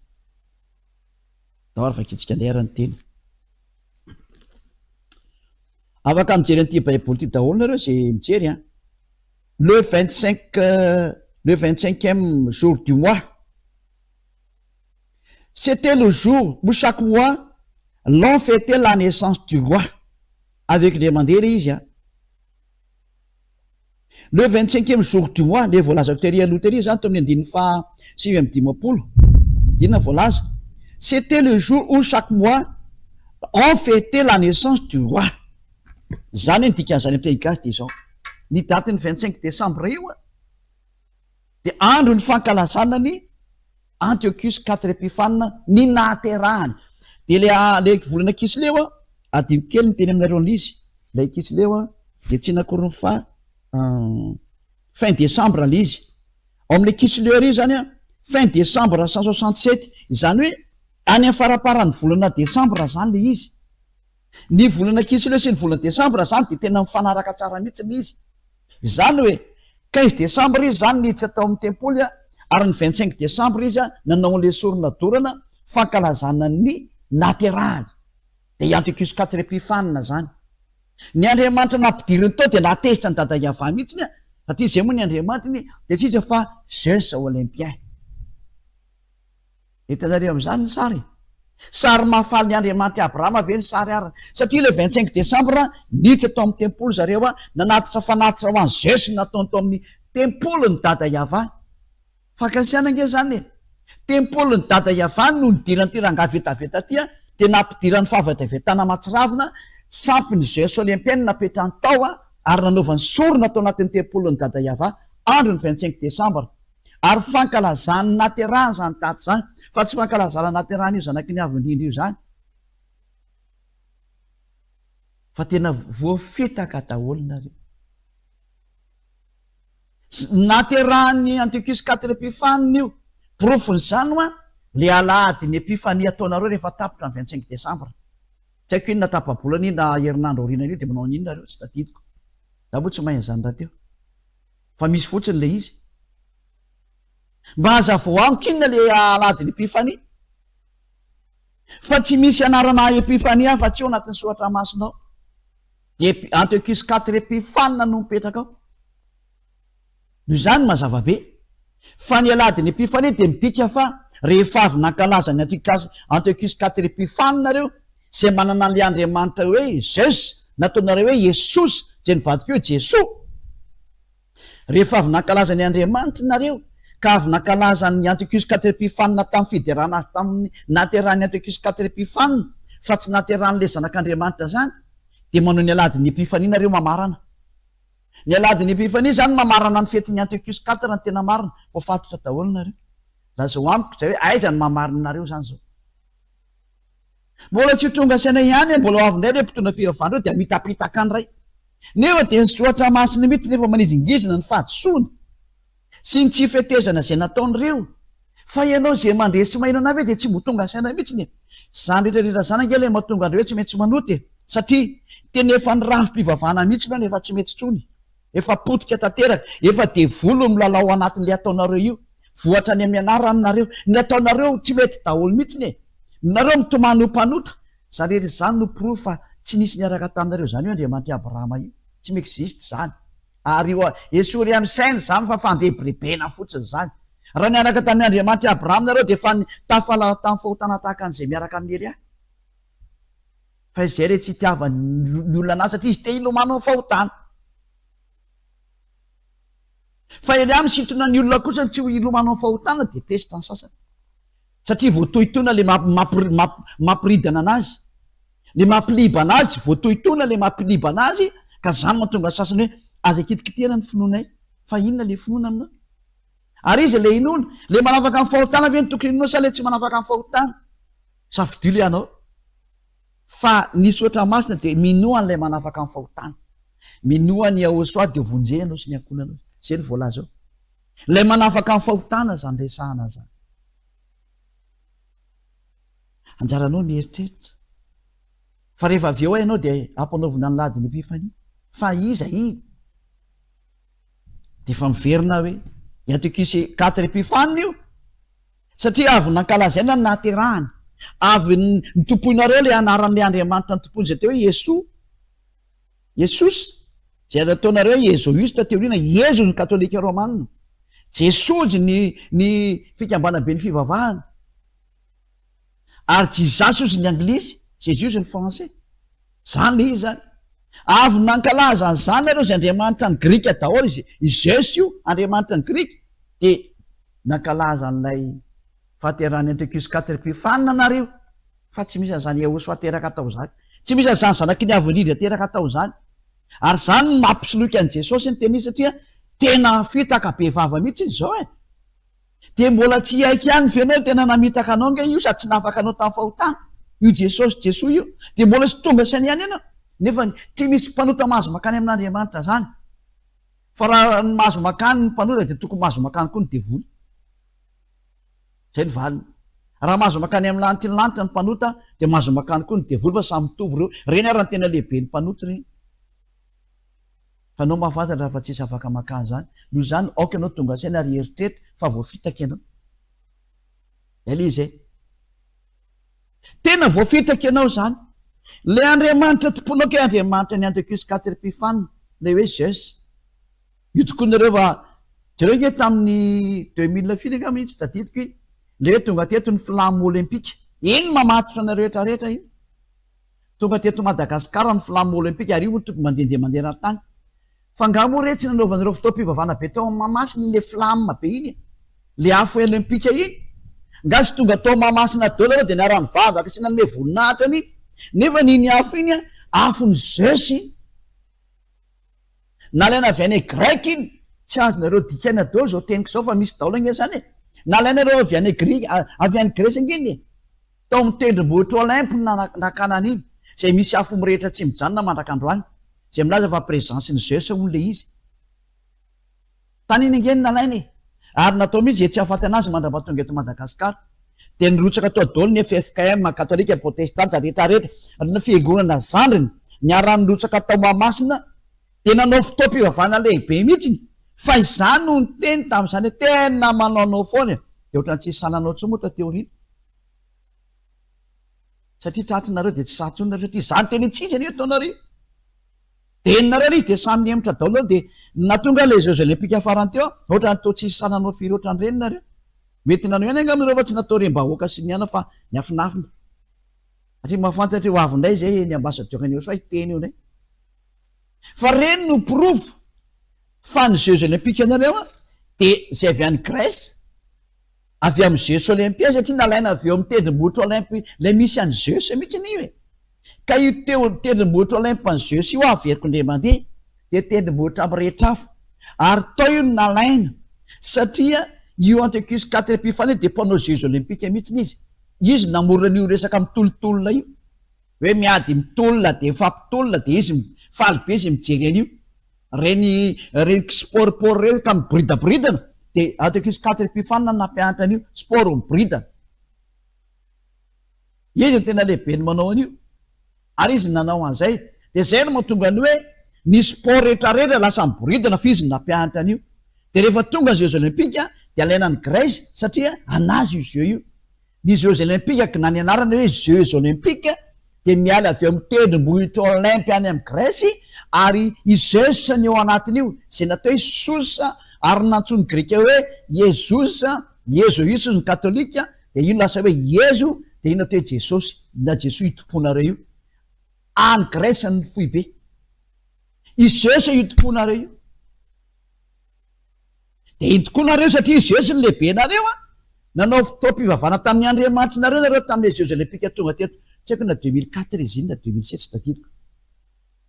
Ndao ary vakintsika indray ary ny teny. Afaka mijery an'ity baiboly ity daholo nareo izay mijery an. Le 25 le 25e jour du mois. C'était le jour où chaque mois l'on fêtait la naissance du roi avec indray mandeha le izy a. Le vingt-cinquième jour du mois, le voalazako tery aloha tery zany teo amin'ny andininy faha 59, inona voalaza? C'était le jour où chaque mois on fêtait la naissance du roi. Zany hoe ny dikan'izany amin'ny teny gasy dia izao, ny datin'ny vingt-cinq décembre io a, Dia andro ny fankalazana ny Antiochus quatre Epiphane ny nahaterahany. Dia le le volana Kisleo a, adino kely ny teny aminareo an'izy, ilay Kisleo a dia tsy nakoriny fa fin décembre ilay izy. Ao amin'ilay Kisleo ary zany a, fin décembre 167, izany hoe any amin'ny faraparan'ny volana décembre zany ilay izy. Ny volana Kisleo sy ny volana desambra zany dia tena mifanaraka tsara mihitsy ilay izy. Izany hoe 15 décembre izy zany niditra tao amin'ny tempoly ary ny 25 décembre izy nanao an'ilay sorona dorana fankalazana ny naterahany. Dia i Antiochus quatre Epiphane zany. Ny Andriamanitra nampidiriny tao dia nahatezitra an'i Dada Yavah mihitsy satria izay moa ny Andriamantriny dia tsy iza fa Zeus Olympien. Hitanareo amin'izany ny sary? Sary mahafaly ny Andriamanitr'i Abrahama ve ny sary ary? Satria ilay 25 décembre, niditra tao amin'ny tempoly zareo, nanatitra fanatitra ho an'i Zeus nataony tao amin'ny tempolin'i Dada Yavah. Fankasiahana ange izany e! Tempolin'i Dada Yavah no nidiran'ity rangahy vetaveta ity, dia nampidirany fahavetavetana mahatsiravina, sampin'i Zeus Olympian napetrany tao, ary nanaovany sorona tao anatin'ny tempolin'i Dada Yavah, andron'ny 25 décembre. Ary fankalazan'ny naterahany izany daty izany, fa tsy fankalazana naterahana io zanaky ny Avo Indrindra io izany. Fa tena voafetaka daholo nareo. Naterahan'ny Antiochus quatre Epiphane io. Porofon'izany hoa, le alahadin'ny Epiphanie ataonareo rehefa tapitra ny 25 décembre. Tsy haiko inona tapa-bolana io na herinandro aorianan'io dia manao an'inona nareo, tsy tadidiko. Za moa tsy mahay an'izany rahateo. Fa misy fotsiny le izy. Mba hazavao amiko inona le alahadin'ny Epifania? Fa tsy misy anarana Epifania afa tsy ao anatin'ny soratra masina ao. Dia Antiochus quatre Epiphane no mipetraka ao. Noho izany mazava be fa ny alahadin'ny Epifania dia midika fa rehefa avy nankalaza ny Antiochus quatre Epiphane nareo izay manana an'ilay Andriamanitra hoe Zeus nataonareo hoe Iesos izay nivadika hoe Jesoa. Rehefa avy nankalaza ny Andriamanitra nareo, ka avy nankalaza an'i Antiochus quatre Epiphane tamin'ny fiderana azy tamin'ny nahaterahan'i Antiochus quatre Epiphane, fa tsy nahaterahan'ilay Zanak'Andriamanitra izany, dia manao ny alahadin'ny Epifania nareo mamarana. Ny alahadin'ny Epifania izany mamarana ny fetin'i Antiochus quatre ny tena marina. Voafatotra daholo nareo. Lazao amiko izay hoe aiza ny maha-marina anareo izany izao. Mbola tsy ho tonga saina ihany e, mbola ho avy indray ireo mpitondra fivavahana ireo dia hamitapitaka indray. Nefa dia ny soratra masina mihitsy no efa manizingizina ny fahadisoana sy ny tsy fetezana izay nataon'ireo. Fa ianao izay mandre sy maheno anah ve dia tsy mbo tonga saina mihitsiny e! Zany rehetra rehetra zany ange ilay mahatonga andreo hoe tsy maintsy manota e! Satria tena efa ny rafi-pivavahana mihitsy aloha no efa tsy mety intsony. Efa potika tanteraka. Efa devoly no milalao ao anatin'ilay ataonareo io. Vohatra any amin'ny anarany nareo. Ny ataonareo tsy mety daholo mihitsiny e! Nareo mitomany ho mpanota. Zany rehetra izany no porofo fa tsy nisy niaraka taminareo izany io Andriamanitr'i Abrahama io. Tsy mi-existe izany. Ary io esory amin'ny saina izany fa fandrebirebena fotsiny izany. Raha niaraka tamin'i Andriamanitr'i Abrahama nareo dia efa tafala tamin'ny fahotana tahaka an'izay miaraka amin'i Elia. Fa izay re tsy itiavan'ny olona anazy satria izy te hilomano amin'ny fahotana. Fa Elia misintona ny olona kosa tsy ho hilomano amin'ny fahotana dia tezitra ny sasany. Satria voatohitohina le mampiridana anazy. Le mampiliba anazy, voatohitohina le mampiliba anazy ka zany mahatonga ny sasany hoe aza kitikitihana ny finoanay. Fa inona le finoana aminao? Ary iza le inoana? Le manafaka ny fahotana ve no tokony inoana sa le tsy manafaka ny fahotana? Safidio le anao. Fa ny soratra masina dia minoa an'ilay manafaka ny fahotana. Minoa an'i Yahoshuah dia vonjena sy ny ankohonanao. Zay no voalaza ao. Ilay manafaka ny fahotana izany resahana izany. Anjaranao mieritreritra. Fa rehefa avy eo ianao dia ampanaovina ny ladin'ny Epifania. Fa iza iny? Dia efa miverina hoe i Antiochus IV Epifane io. Satria avy nankalazaina ny nahaterahany. Avy notompoinareo ilay anaran'ilay Andriamanitra notompoin'izay teo hoe Iesoa. Iesos, izay nataonareo hoe Iezoios taty aoriana, Iezo ny katolika romana. Jesoa ny ny fikambanaben'ny fivavahana. Ary Jesus ozy ny anglisy, Jésus ozy ny français. Zany le izy zany. Avy nankalaza an'izany nareo izay andriamanitra ny grika daholo izy, i Zeus io andriamanitra ny grika dia nankalaza an'ilay fahaterahan'i Antiochus IV Epiphanes nareo fa tsy misy an'izany Yahoshuah teraka tao izany. Tsy misy an'izany zanaky ny Avo Indrindra teraka tao izany. Ary izany no mampisoloky an'i Jesosy ny teny satria tena fitaka be vava mihitsy izy izao e. Dia mbola tsy hiaiky ihany ve ianao tena namitaka anao ange io sady tsy nahafaka anao tamin'ny fahotana io Jesosy Jesoa io dia mbola tsy tonga saina ihany ianao nefa tsy misy mpanota mahazo makany amin'Andriamanitra zany fa raha ny mahazo makany ny mpanota dia tokony mahazo makany koa ny devoly zay ny valiny raha mahazo makany amin'ny lanitry ny lanitra ny mpanota dia mahazo makany koa ny devoly fa samy mitovy ireo reny ary ny tena lehibe ny mpanota reny Fa anao mahafantatra fa tsisy afaka maka an'izany. Noho izany, aoka ianao tonga saina ary hieritreritra fa voafitaka ianao. Izay ilay izy e. Tena voafitaka ianao izany. Ilay Andriamanitra tomponao kay Andriamanitra ny Antiochus IV Epiphanes, ilay hoe Zeus. Io tokoa nareo fa jereo ange tamin'ny 2000 firy angamba iny tsy tadidiko iny. Ilay hoe tonga teto ny flamme olympique. Iny mamatotra anareo rehetra rehetra iny. Tonga teto Madagascar ny flamme olympique ary io moa tokony mandehandeha maneran-tany. Fa nga moa re tsy nanaovan'ireo fotoam-pivavahana be tao amin'ny Mahamasina iny le flamme be iny e? Le afo olympique iny? Nga tsy tonga tao Mahamasina daholo nareo dia niara-nivavaka sy nanome voninahitra an'iny? Nefa iny afo iny an, afon'i Zeus iny. Nalaina avy any Grec iny. Tsy azonareo dikaina daholo izao teniko izao fa misy daholo ange izany e. Nalainareo avy any Gri, avy any Grèce ange iny e. Tao amin'ny tendrombohitr'i Olympe no nakana an'iny, izay misy afo mirehitra tsy mijanona mandrak'androany, izay milaza fa présence-n'i Zeus hono ilay izy. Tany iny ange no nalaina e! Ary natao mihitsy izay tsy hahafaty an'azy mandra-pahatonga eto Madagascar. Dia nirotsaka tao daholo ny ffkm, katolika, protestanta, rehetra rehetra, ny fiangonana zandriny, niara-nirotsaka tao Mahamasina, dia nanao fotoam-pivavahana lehibe mihitsy, fa izaho no niteny tamin'izany hoe tena manaonao foana e! Dia ohatran'ny tsy sahy nanao intsony moa taty aoriana. Satria tratrinareo dia tsy sahy intsony nareo satria izany teny tsy izy anie ataonareo. Dia henonareo ilay izy dia samy nihemotra daholo nareo dia nahatonga ilay jeux olympiques farany teo ohatran'ny toa tsisy sahy nanao firy ohatran'ireny nareo. Mety nanao ihany angamba nareo fa tsy natao rem-bahoaka sy ny ana fa niafinafina. Satria mahafantatra hoe ho avy indray izay ny ambassadeur an'i Yosua hiteny eo indray. Fa ireny no porofo fa ny jeux olympiques anareo dia izay avy any Grèce Avy amin'i Zeus Olympia satria nalaina avy eo amin'ny tendrombohitra Olympe ilay misy an'i Zeus mihitsy anie io e. Ka io teo tendrombohitra Olympe an'i Zeus io averiko indray mandeha dia tendrombohitra mirehitra afo. Ary tao io no nalaina satria io Antiochus IV Epiphanes io dia mpanao jeux olympiques mihitsy izy. Izy no namorona an'io resaka mitolotolona io. Hoe miady mitolona dia mifampitolona dia izy faly be izy mijery an'io. Reny reny kispôripôry reny ka miboridabridana. Dia Antiochus quatre Epiphane no nampianatra an'io, sport miboridana. Izy no tena lehibeny manao an'io. Ary izy no nanao an'izay. Dia izay no mahatonga ny hoe ny sport rehetra rehetra lasa miboridana fa izy no nampianatra an'io. Dia rehefa tonga ny jeux olympiques dia alaina any Grèce satria an'azy io jeux io. Ny jeux olympiques na ny anarany hoe jeux olympiques dia miala avy eo amin'ny tendrombohitra Olympe any amin'ny Grèce ary i Zeus ny eo anatin'io izay natao hoe Sous ary nantsoin'ny Grika hoe Iesus, Iezoius hoy ny katolika, dia io lasa hoe Iezo dia io natao hoe Jesosy na Jesoa itompoanareo io. Any Grèce ny foibe. I Zeus io itompoanareo io. Dia iny tokoa nareo satria i Zeus no lehibenareo an! Nanao fotoam-pivavahana tamin'ny andriamanitrinareo nareo tamin'ilay Jeux Olympiques tonga teto, tsy haiko na 2004 izy iny na 2007 tsy tadidiko.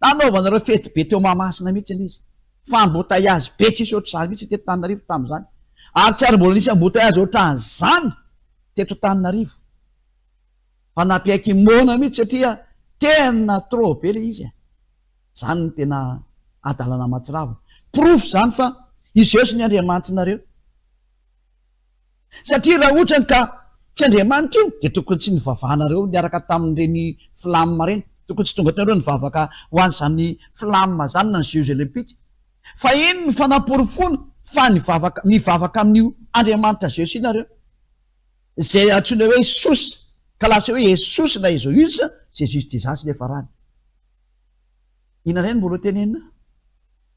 Nanaovanareo fety be teo Mahamasina mihitsy ilay izy. Fa embouteillage be tsisy ohatr'izany mihitsy teto Tananarivo tamin'izany. Ary tsy ary mbola nisy embouteillage ohatran'izany teto Tananarivo. Fa nampiaiky moana mihitsy satria tena trop be ilay izy e. Zany no tena hadalana mahatsiravina. Porofo izany fa i Zeus ny andriamanitrinareo. Satria raha ohatrany ka tsy andriamanitra io dia tokony tsy nivavahanareo niaraka tamin'ireny flamme ireny. Tokony tsy tonga teo nareo nivavaka ho an'izany flamme izany na ny jeux olympiques. Fa iny no fanaporofoana fa nivavaka mivavaka amin'io andriamanitra Zeus io nareo. Izay antsoina hoe Sus ka lasa hoe Esus na Ezoüs, Jesus Jesus ilay farany. Inona indray no mbola ho tenenina?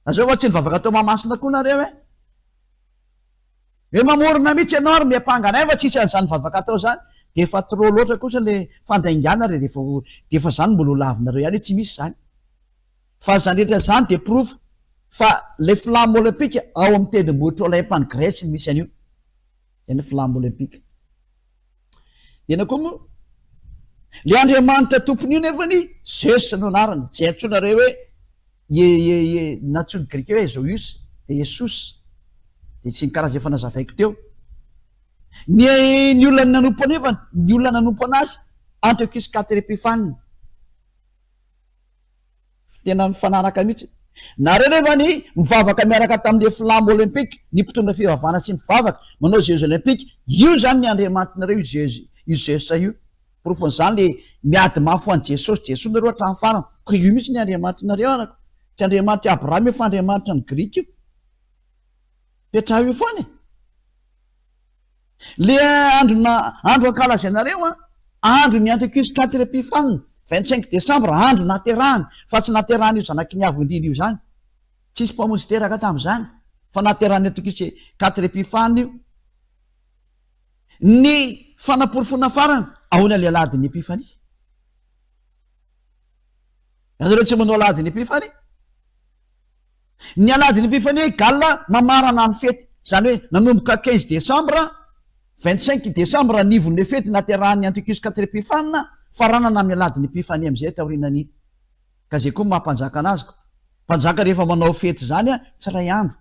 Lazao fa tsy nivavaka tao Mahamasina koa nareo eh? Hoe mamorona mihitsy ianao ary miampanga anay fa tsisy an'izany vavaka atao izany. Dia efa trop loatra kosa le fandaingana re dia efa dia efa izany mbola ho lavinareo ihany hoe tsy misy izany. Fa izany rehetra izany dia porofo fa le flamme olympique ao amin'ny tendrombohitra Olympe any Grèce no misy an'io. Izay ny flamme olympique. Inona koa moa? Le Andriamanitra tompony io nefany Zeus no anarany, izay antsoinareo hoe Ye ye ye nantsoin'ny grika hoe Zeus dia Iesus dia tsy ny karaza efa nazavaiko teo. Ny ny olona nanompo anefany, ny olona nanompo anazy Antiochus quatre Epiphane. Tena mifanaraka mihitsy. Nareo nefa ny mivavaka miaraka tamin'le flamme olympique, ny mpitondra fivavahana sy mpivavaka, manao jeux olympique, io zany ny andriamanitrareo io Zeus io Zeus io. Porofon'izany le miady mafy ho an'i Jesosy, Jesoa nareo hatramin'ny farany, ka io mihitsy ny andriamanitrareo araka. Tsy andriamanitr'i Abrahama io fa andriamanitra ny grika io. Petraho io foana e. Le andro na andro ankalazainareo an, andro ny Antiochus quatre Epiphane, 25 décembre, andro naterahany, fa tsy naterahan'io zanaky ny Avo Indrindra io izany. Tsisy mpamonjy teraka tamin'izany, fa naterahan'i Antiochus quatre Epiphane io. Ny fanaporofoana farany, ahoana le alahadin'ny Epifania? Ianareo tsy manao alahadin'ny Epifania? Ny alahadin'ny Epifania égal mamarana ny fety, izany hoe nanomboka 15 décembre, 25 décembre anivon'ilay fety naterahan'ny Antiochus quatre Epiphane, faranana amin'ny alahadin'ny Epifania amin'izay taorianan'iny. Ka izay koa no maha mpanjaka anazy ko. Mpanjaka rehefa manao fety izany tsy iray andro.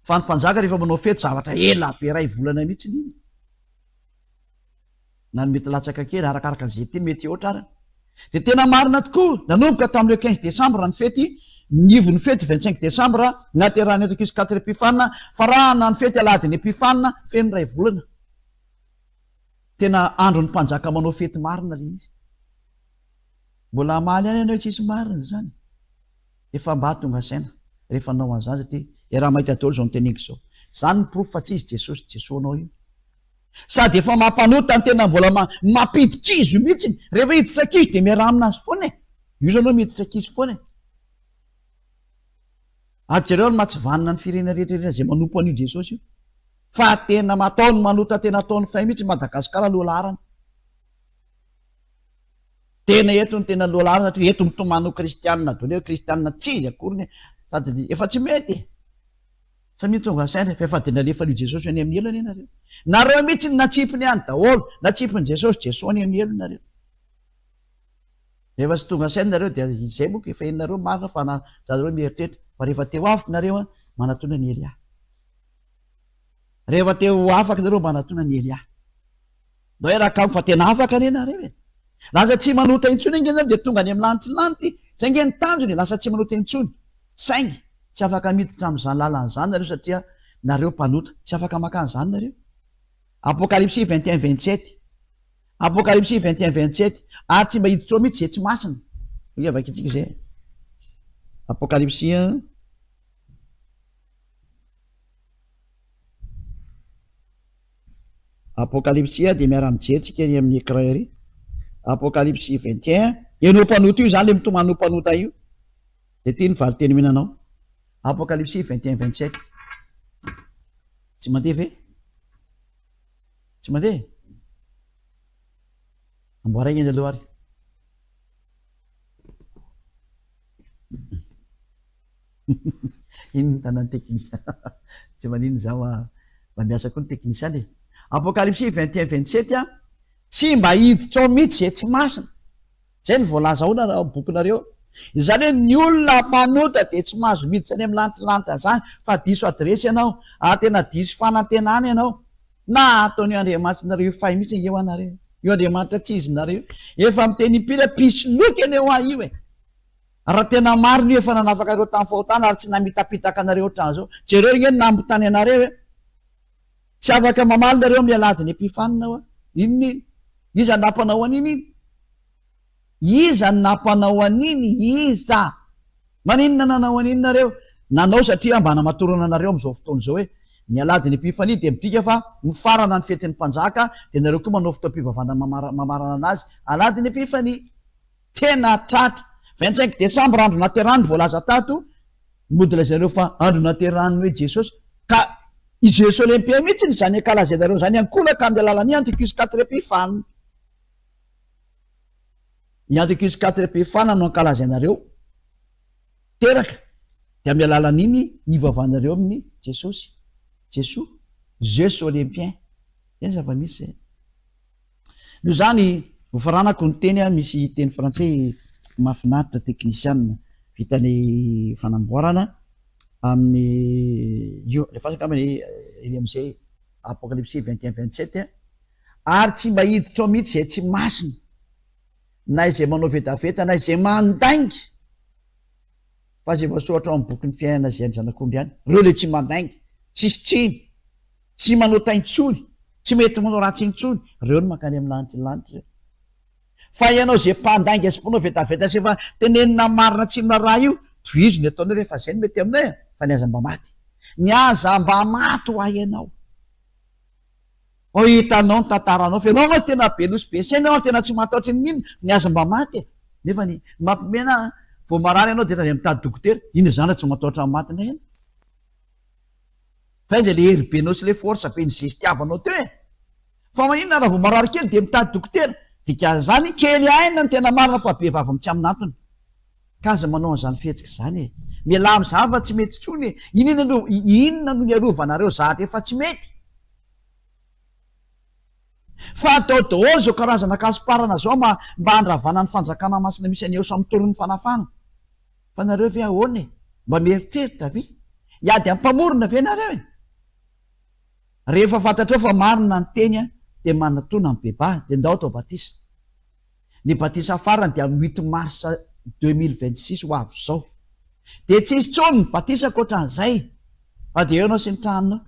Fa ny mpanjaka rehefa manao fety zavatra ela be iray volana mihitsy iny. Na ny mety latsaka kely, arakaraka izay tiany, mety hihoatra ary. Dia tena marina tokoa, nanomboka tamin'ny le 15 décembre ny fety, ny ivon'ny fety 25 décembre, nahaterahan'ny Antiochus quatre Epiphane, farahana ny fety alahadin'ny Epiphane, feno iray volana. Tena andron'ny mpanjaka manao fety marina ilay izy. Mbola hamaly ihany ianao hoe tsisy marina izany. Efa mba tonga saina rehefa nanao an'izany satria iaraha mahita daholo izao noteneniko izao. Izany ny porofo fa tsy izy Jesosy Jesoa anao io. Sady efa mampanota ny tena mbola mampidi-kizo mihitsy. Rehefa hiditra kizo dia miaraha aminazy foana e. Io zao anao miditra kizo foana e. Ary jereo ny mahatsivanona ny firenena rehetra rehetra izay manompo an'io Jesosy io. Fa tena mataony manota tena ataony fay mihitsy Madagasikara loha laharana. Tena eto no tena loha laharana satria eto mitomany ho kristianina daholo hoe kristianina tsy izy akory ny sady efa tsy mety e. Samia tonga saina fa efa dia nalefan'io Jesosy any amin'ny helo anie nareo. Nareo mihitsy no natsipiny any daholo, natsipin'i Jesosy, Jesoa any amin'ny helo nareo. Rehefa tsy tonga saina nareo dia izay moa efa henonareo marina fa na zareo mieritreritra fa rehefa te ho afaka nareo an, manatona an'i Elia. Rehefa te ho afaka nareo manatona an'i Elia. Ndao hiaraka amiko fa tena afaka anie nareo e. Lasa tsy manota intsony ange nareo dia tonga any amin'ny lanitry ny lanitra e. Zay ange ny tanjona e, lasa tsy manota intsony. Saingy tsy afaka miditra amin'izany lalana izany nareo satria Nareo mpanota. Tsy afaka maka an'izany nareo. Apokalypsy 21 27. Apokalypsy 21 27. Ary tsy mba hiditra ao mihitsy izay tsy masina. Hoy vakintsika izay. Apokalypsy Apokalypsy dia miara-mijery tsika ery amin'ny écran ery. Apokalypsy 21. Ianao mpanota io izany le mitomany ho mpanota io. Dia ity ny valinteny omena anao. Apokalypsy 21 27. Tsy mandeha ve? Tsy mandeha? Amboaraigna eny aloha ary. Iny ny tanan'ny teknisiana. Tsy maninona izaho mba miasa koa ny teknisiana e. Apokalypsy 21 27 a, tsy mba hiditra ao mihitsy izay tsy masina. Izay no voalaza ao na bokinareo. Izany hoe ny olona mpanota dia tsy mahazo miditra any amin'ny lantilanta izany fa diso adiresy ianao ary tena diso fanantenana ianao. Na ataon'io Andriamanitrinareo io fay mihitsy ange ho anareo. Io Andriamanitra tsy izinareo io. Efa miteny impiry hoe mpisoloky anie hoa io e. Raha tena marina io efa nanafaka anareo tamin'ny fahotana ary tsy namitapitaka anareo ohatran'izao. Jereo ange ny nampitany anareo e. Tsy afaka mamaly nareo amin'ny alahadin'ny Epifana hoa. Inona iny? Iza no nampanao an'iny iny? Iza no nampanao an'iny? Iza? Maninona nanao an'iny nareo? Nanao satria mba hanamatorana anareo amin'izao fotoana izao hoe ny alahadin'ny Epifania dia midika fa mifarana ny fetin'ny mpanjaka dia nareo koa manao fotoam-pivavahana mamarana anazy alahadin'ny Epifania. Tena tratra. 25 décembre andro naterahany voalaza tato, mody lazainareo fa andro naterahany hoe Jesosy. Ka i Zeus Olympien mihitsy izany ankalazainareo izany ankolaka amin'ny alalan'i Antiochus quatre Epiphanes. I Antiochus quatre Epiphanes no ankalazainareo teraka dia amin'ny alalan'iny nivavahanareo amin'i Jesosy. Jesoa, Zeus Olympien. Izay ny zava-misy izay. Noho izany, hofaranako ny teny a, misy teny frantsay mahafinaritra teknisianina vita ny fanamboarana amin'ny io, alefaso angamba ny ery amin'izay Apokalypsy 21 27 ary tsy mba hiditra ao mihitsy izay tsy masina na izay manao vetaveta na izay mandainga fa izay voasoratra ao amin'ny bokin'ny fiainana izay an'ny zanak'ondry ihany, ireo ilay tsy mandainga, tsisy tsiny. Tsy manota intsony, tsy mety manao ratsy intsony, reo no mankany amin'ny lanitry ny lanitra reo. Fa ianao izay mpandainga sy mpanao vetaveta sy efa tenenina marina tsy miraharaha io, tohizo ny ataonao rehefa izay no mety aminao e, fa ny aza mba maty. Ny aza mba maty ho ahy ianao. Ho hitanao ny tantaranao fa ianao tena be loha sy be saina ianao tena tsy matahotra n'inon'inona, ny aza mba maty e. Nefa ny mampimena vao marary ianao dia mitady dokotera, inona izany raha tsy matahotra ny maty indray ianao. Fa aiza le hery be nao sy le force be nizestiavanao teo e? Fa maninona raha vao marary kely dia mitady dokotera? Dikan'izany kely aina ny tena marina fa be vava tsy amin'antony. Ka aza manao an'izany fihetsika izany e! Mialà amin'izany fa tsy mety intsony e! Inona no inona no niarovanareo zahatra efa tsy mety? Fa atao daholo izao karazana kasiparana izao mba mba handravana ny fanjakana masina misy an'i Eosa mitory ny fanafana. Fa nareo ve ahoana e? Mba mieritreritra ve? Hiady amin'ny mpamorona ve nareo e? Rehefa fantatrao fa marina ny teny dia manatona mibebaha dia ndao atao batisa. Ny batisa farany dia amin'ny huit mars 2026 ho avy izao. Dia tsy hisy intsony ny batisa ankoatran'izay fa dia eo ianao sy ny tranonao.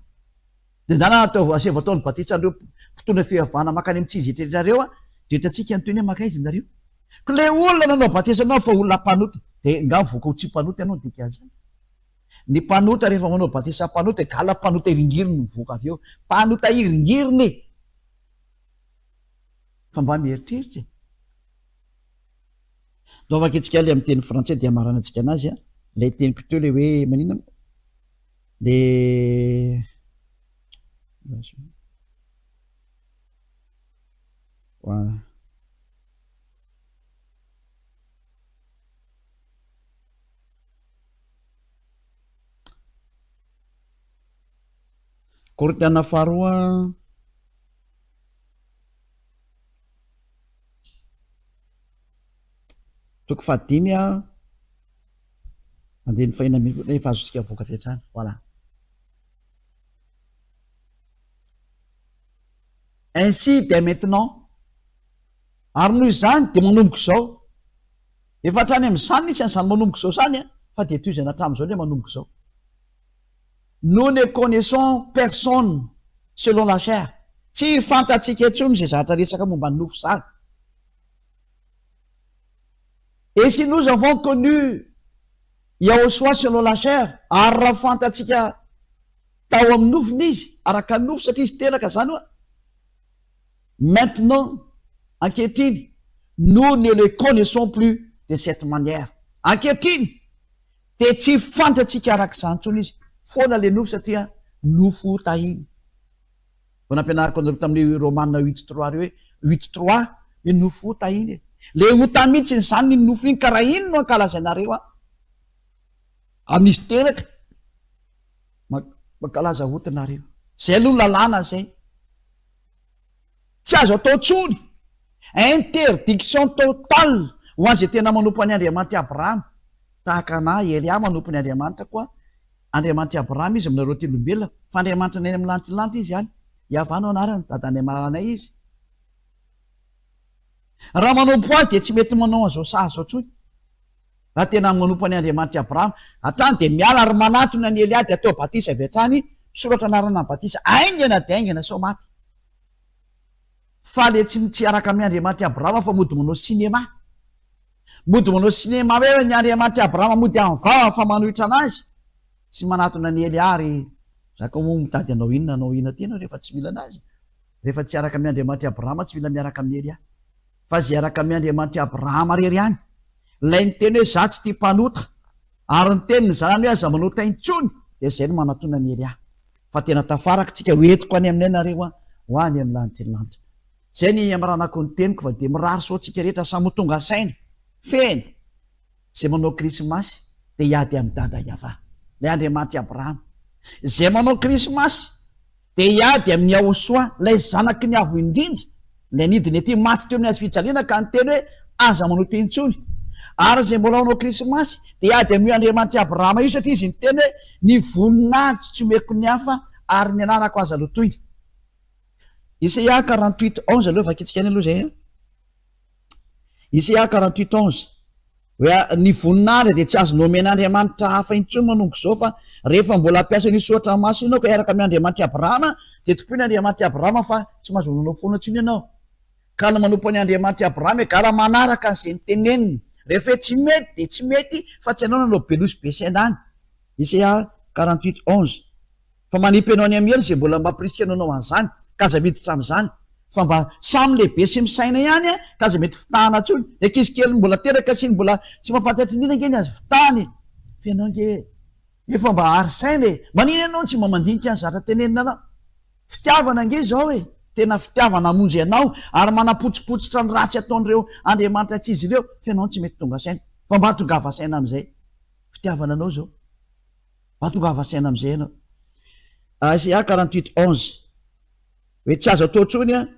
Dia ndana ataovy asaivo atao ny batisa an'ireo mpitondra fivavahana mankany amin'ny tsy izy eritreretinareo a, dia hitantsika ny tohiny hoe mankaiza nareo. Ko le olona nanao batisa anao fa olona mpanota, dia nga mivoaka ho tsy mpanota ianao ny dikan'izany? Ny mpanota rehefa manao batisa mpanota egal mpanota iringiriny mivoaka avy eo. Mpanota iringiriny e! Fa mba mieritreritra e! Ndao vakintsika ilay amin'ny teny frantsay dia hamaranantsika anazy a, ilay teniko teo ilay hoe maninona moa? Le Korintiana faharoa toko fahadimy a Andininy fahena 16 efa azontsika avoaka avy hatrany. Voilà. Ainsi dès maintenant. Ary noho izany dia manomboka izao. Efa hatrany amin'izany nisy an'izany manomboka izao izany a, fa dia tohizana hatramin'izao ilay manomboka izao. Nous ne connaissons personne selon la chair. Tsy fantatsika intsony izay zavatra resaka momba ny nofo izany. Et si nous avons connu Yahoshua selon la chair, ary raha fantatsika tao amin'ny nofony izy, araka ny nofo satria izy teraka izany hoa, maintenant, ankehitriny, nous ne le connaissons plus de cette manière. Ankehitriny, dia tsy fantatsika araka izany intsony izy. Foana ilay nofo satria nofo ota iny. Vao nampianariko anareo tamin'ny Romana huit trois ireo hoe huit trois hoe nofo ota iny e. Le ota mihitsy izany iny nofo iny ka raha iny no ankalazainareo an, amin'izy teraka, mankalaza ota nareo. Zay aloha ny lalàna zay. Tsy azo atao intsony. Interdiction totale ho an'izay tena manompo an'i Andriamanitry Abrahama. Tahaka anà, Elia manompo ny Andriamanitra koa. Andriamanitr'i Abrahama izy aminareo aty olombelona, fa Andriamanitra ny any amin'ny lantilanty izy any. Yavah no anarany, dadanay malalanay izy. Raha manompo azy dia tsy mety manao an'izao saha izao intsony. Raha tena manompo an'i Andriamanitr'i Abrahama hatrany dia miala ary manatona an'i Elia dia atao batisa avy hatrany, misoratra anarana amin'ny batisa haingana dia haingana sao maty. Fa le tsy tsy hiaraka amin'i Andriamanitr'i Abrahama fa mody manao cinéma. Mody manao cinéma hoe ny Andriamanitr'i Abrahama mody amin'ny vava fa manohitra anazy. Tsy manatona an'i Elia ary za koa moa mitady hanao inona hanao inona aty ianao rehefa tsy mila anazy. Rehefa tsy hiaraka amin'i Andriamanitr'i Abrahama tsy mila miaraka amin'i Elia. Fa izay hiaraka amin'i Andriamanitr'i Abrahama rery ihany. Ilay niteny hoe za tsy tia mpanota ary niteny ny zanany hoe aza manota intsony dia izay no manatona an'i Elia. Fa tena tafaraka tsika ho entiko any aminay nareo an, ho any amin'ny lanitry ny lanitra. Zay ny hamaranako ny teniko fa dia mirary soa antsika rehetra samy ho tonga saina, fehiny, izay manao krismasy dia hiady amin'i Dada Yavah, ilay Andriamanitr'i Abrahama. Izay manao krismasy dia hiady amin'i Yahosoa, ilay zanaky ny Avo Indrindra, Ilay nidina ety maty teo amin'ny hazo fijaliana ka niteny hoe, Aza manota intsony. Ary izay mbola hanao Krismasy dia hiady amin'io Andriamanitr'i Abrahama io satria izy niteny hoe, Ny voninahitro tsy omeko ny hafa ary ny anarako aza lotoina. Isaia 48 11 aloha vakintsika any aloha izay a. Isaia 48 11. Hoe ny voninahitra dia tsy azo nomen'Andriamanitra hafa intsony manomboka izao fa rehefa mbola hampiasa an'io soratra masina io ianao ka hiaraka amin'i Andriamanitr'i Abrahama dia tompoina Andriamanitr'i Abrahama fa tsy mahazo manao foana intsony ianao. Ka ny manompo an'i Andriamanitr'i Abrahama egala manaraka an'izay noteneniny. Rehefa hoe tsy mety dia tsy mety fa tsy ianao nanao be loha sy be saina any. Isaia 48 11. Fa manipy anao any amin'ny helo izay mbola mampirisika anao hanao an'izany, ka aza miditra amin'izany. Fa mba samy lehibe sy misaina ihany an, ka aza mety fitahana intsony. Ny ankizy kely mbola teraka sy ny mbola tsy mahafantatra indrindra ange ny azo fitahana e! Fa ianao ange efa mba ary saina e! Maninona ianao no tsy mba mandinika ny zatra tenenina anao? Fitiavana ange izao e! Tena fitiavana hamonjy anao ary manapotsipotsitra ny ratsy ataon'ireo andriamanitra tsy izy ireo, fa ianao no tsy mety tonga saina. Fa mba tongava saina amin'izay. Fitiavana anao izao. Mba tongava saina amin'izay ianao. Isaia 48 11 hoe tsy azo atao intsony an,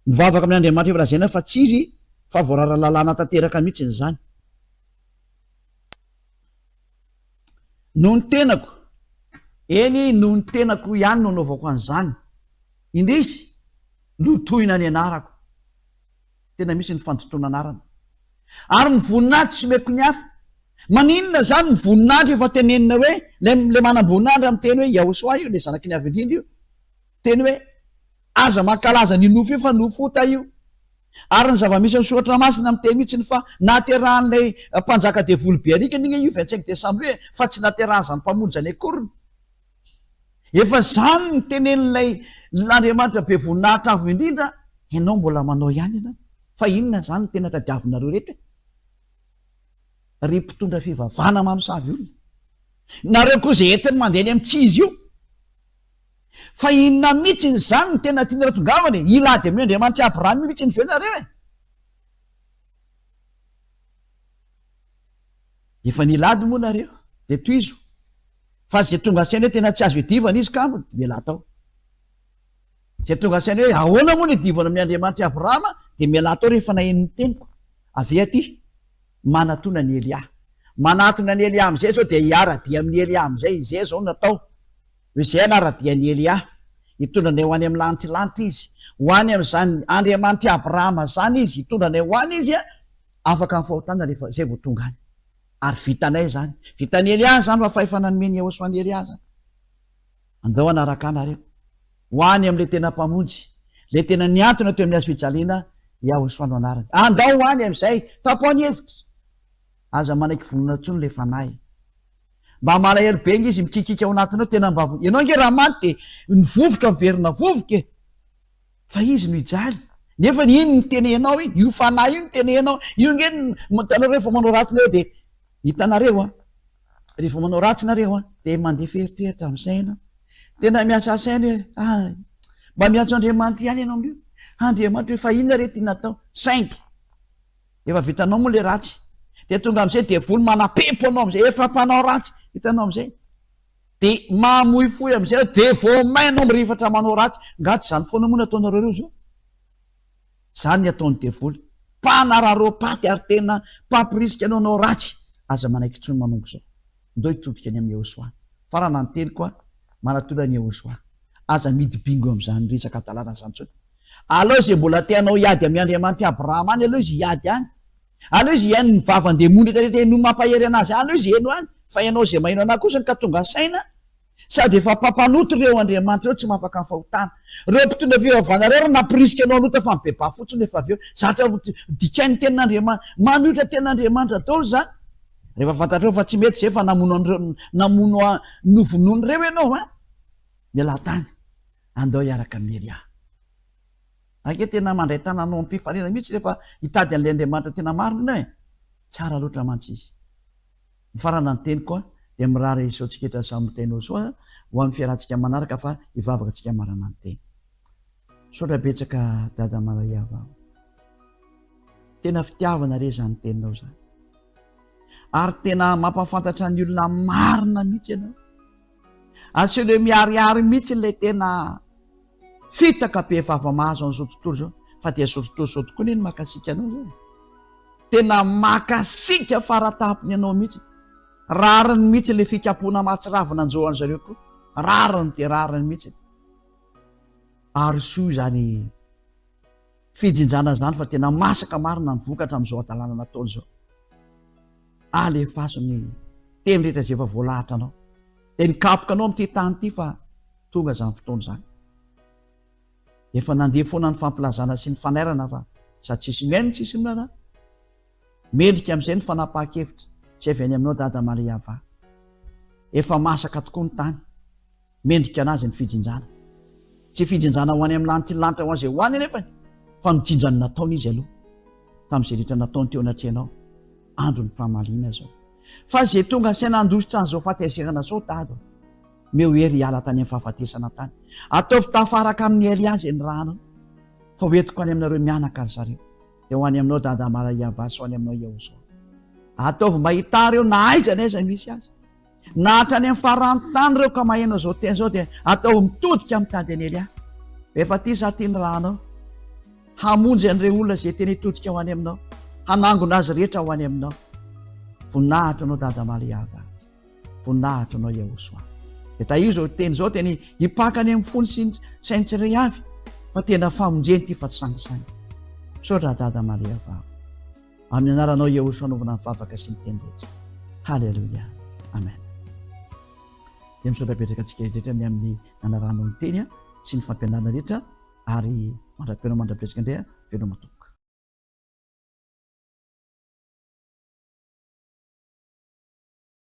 mivavaka amin'ny Andriamanitra efa lazaina fa tsy izy fa voarara lalàna tanteraka mihitsy izany. Noho ny tenako, eny noho ny tenako ihany no anaovako an'izany. Indrisy, lotoina ny anarako. Tena misy ny fandotoana anarana. Ary ny voninahitra tsy omeko ny hafa. Maninona izany ny voninahitra efa tenenina hoe, ilay ilay manam-boninahitra miteny hoe Yahosoa io, ilay zanaky ny Avo Indrindra io, miteny hoe aza mankalaza an'io nofo io fa nofo ota io. Ary ny zava-misy amin'ny soratra masina miteny mihitsy fa nahaterahan'ilay mpanjaka devoly be alika anie io 25 décembre io e, fa tsy naterahan'izany mpamonjy izany akoriny. Efa zany ny tenenin'ilay Andriamanitra be voninahitra avo indrindra, ianao mbola manao ihany ianao. Fa inona zany no tena tadiavinareo reto e? Ry mpitondra fivavahana mamosavy olona. Nareo koa zay entiny mandeha any amin'ny tsy izy io. Fa inona mihitsy izany no tena tianareo tongavana e? Hilady amin'io Andriamanitra Abraham io mihitsy ve nareo e? Efa nilady moa nareo, dia tohizo. Fa zay tonga saina hoe tena tsy azo iadivana izy kamo dia mialà tao. Zay tonga saina hoe ahoana moa ny iadivana amin'ny Andriamanitr'i Abrahama dia mialà tao rehefa naheno ny teniko. Avia aty. Manatona an'i Elia. Manatona an'i Elia amin'izay izao dia hiara-dia amin'i Elia amin'izay. Izay izao no natao. Hoe izay hanara-dia an'i Elia. Hitondra anay ho any amin'ny lantilanty izy. Ho any amin'izany Andriamanitr'i Abrahama izany izy. Hitondra anay ho any izy. Afaka amin'ny fahotana rehefa izay vao tonga any. Ary vitanay izany. Vitan'i Elia izany fa efa nanome ny Yehosua an'i Elia izany. Andao hanaraka ahy nareo. Ho any amin'ilay tena Mpamonjy, ilay tena nihantona teo amin'ny hazo fijaliana, Yahoshuah no anarany. Andao ho any amin'izay, tapaho ny hevitra. Aza manaiky vonoina intsony ilay fanahy. Mba malahelo be ange izy mikikika ao anatinao, tena mba vo-, ianao ange raha maty dia ny vovoka miverina vovoka e! Fa izy no hijaly. Nefa iny no tenenao iny, io fanahy io no tenenao, io ange no, hitanareo rehefa manao ratsy nareo dia, hitanareo an, rehefa manao ratsy nareo an, dia mandefa eritreritra amin'ny saina, tena miasa saina hoe, ah, mba miantso Andriamanitra ihany ianao amin'io, Andriamanitra hoe fa inona re ty natao, saingy, Efa vitanao moa le ratsy. Dia tonga amizay devoly manapempo anao amizay, efa mpanao ratsy, hitanao amizay. Dia mamoifoy amizay anao, dia vao may anao mirifatra manao ratsy. Nga tsy zany foana moa no ataonareo reo zao? Zany ny ataon'ny devoly. Mpanararaopaty ary tena mpampirisika anao hanao ratsy. Aza manaiky intsony manomboka izao. Ndao hitodika any amin'i Yehosua. Farana ny teniko a, manatona an'i Yehosua. Aza midi-bingo amin'izany resaka hadalana izany intsony. Aleo izay mbola te hanao hiady amin'i Andriamanitr'i Abrahama any, aleo izy hiady any. Aleo izy hihaino ny vavan-demony rehetra rehetra henoy mampahery anazy any, aleo izy heno any. Fa ianao izay maheno anahy kosa ka tonga saina, Sady efa mpampanota ireo andriamanitra ireo tsy mahafaka ny fahotana. Ireo mpitondra fivavahana ireo ary nampirisika anao hanota fa mibebaha fotsiny rehefa avy eo. Zatra dikain'ny tenin'Andriamanitra. Manohitra tenin'Andriamanitra daholo izany. Rehefa fantatrao fa tsy mety izay fa namono an'ireo namono novonoina ireo ianao an! Mialà tany. Andao hiaraka amin'i Elia. Ange tena mandray tananao am-pifaliana mihitsy rehefa hitady an'ilay Andriamanitra tena marina ianao e! Tsara loatra mantsy izy. Mifarana ny teniko a, dia mirary izao tsiketra samy ho tainao soa ho amin'ny fiarahantsika manaraka fa hivavaka tsika hamarana ny teny. Misaotra betsaka Dada Malaiava o. Tena fitiavana re izany teninao izany. Ary tena mampahafantatra ny olona marina mihitsy ianao. Asehonao miharihary mihitsy ilay tena fitaka be vava mahazo an'izao tontolo izao. Fa dia izao tontolo izao tokoa anie no mahakasika anao izao e. Tena makasika faratampony anao mihitsy. Rariny mihitsy ilay fikapohana mahatsiravina anjao an zareo koa. Rariny dia rariny mihitsy. Ary soa izany fijinjana izany fa tena masaka marina ny vokatra amin'izao hadalana nataony izao. Alefaso ny teny rehetra izay efa voalahatra anao. Dia nikapoka anao amin'ity tany ity fa tonga izany fotoana izany. Efa nandeha foana ny fampilazana sy ny fanairana fa sady tsisy mihaino no tsisy miraharaha. Mendrika amin'izay ny fanapahan-kevitra tsy avy any aminao Dada Maliava. Efa masaka tokoa ny tany. Mendrika anazy ny fijinjana. Tsy fijinjana ho any amin'ny lanitry ny lanitra ho an'izay ho any anefa fa mijinja ny nataony izy aloha. Tamin'izay rehetra nataony teo anatrehanao. Andro ny famaliana izao. Fa izay tonga saina handositra an'izao fahatezerana izao Dada. Meo hery hiala tany amin'ny fahafatesana tany. Ataovy tafaraka amin'i Elia izay nirahanao. Fa ho entiko any aminareo mianaka ry zareo. Dia ho any aminao Dada Amara Iavah sy ho any aminao Yehosoa. Ataovy mba hitaha ireo na aiza na aiza misy azy. Na hatrany amin'ny faran'ny tany ireo ka maheno izao teny izao dia ataovy mitodika mitady an'i Elia. Efa aty za ty nirahanao. Hamonjy an'ireo olona izay tena hitodika ho any aminao. Hanangona azy rehetra ho any aminao. Voninahitra anao Dada Amara Iavah. Voninahitra anao Yahoshuah. Dia tahio izao teny izao teny hipaka any amin'ny fony sy ny sainy tsirairay avy fa tena famonjena ity fa tsy sangisangy. Misaotra Dada Maria vavy. Amin'ny anaranao Yahoshuah anaovana ny vavaka sy ny teny rehetra. Haleloia. Amen. Dia misaotra betsaka antsika rehetra ny amin'ny nanaranao ny teny sy ny fampianarana rehetra ary mandra-pihaona mandra-piresaka indray veloma tompoko.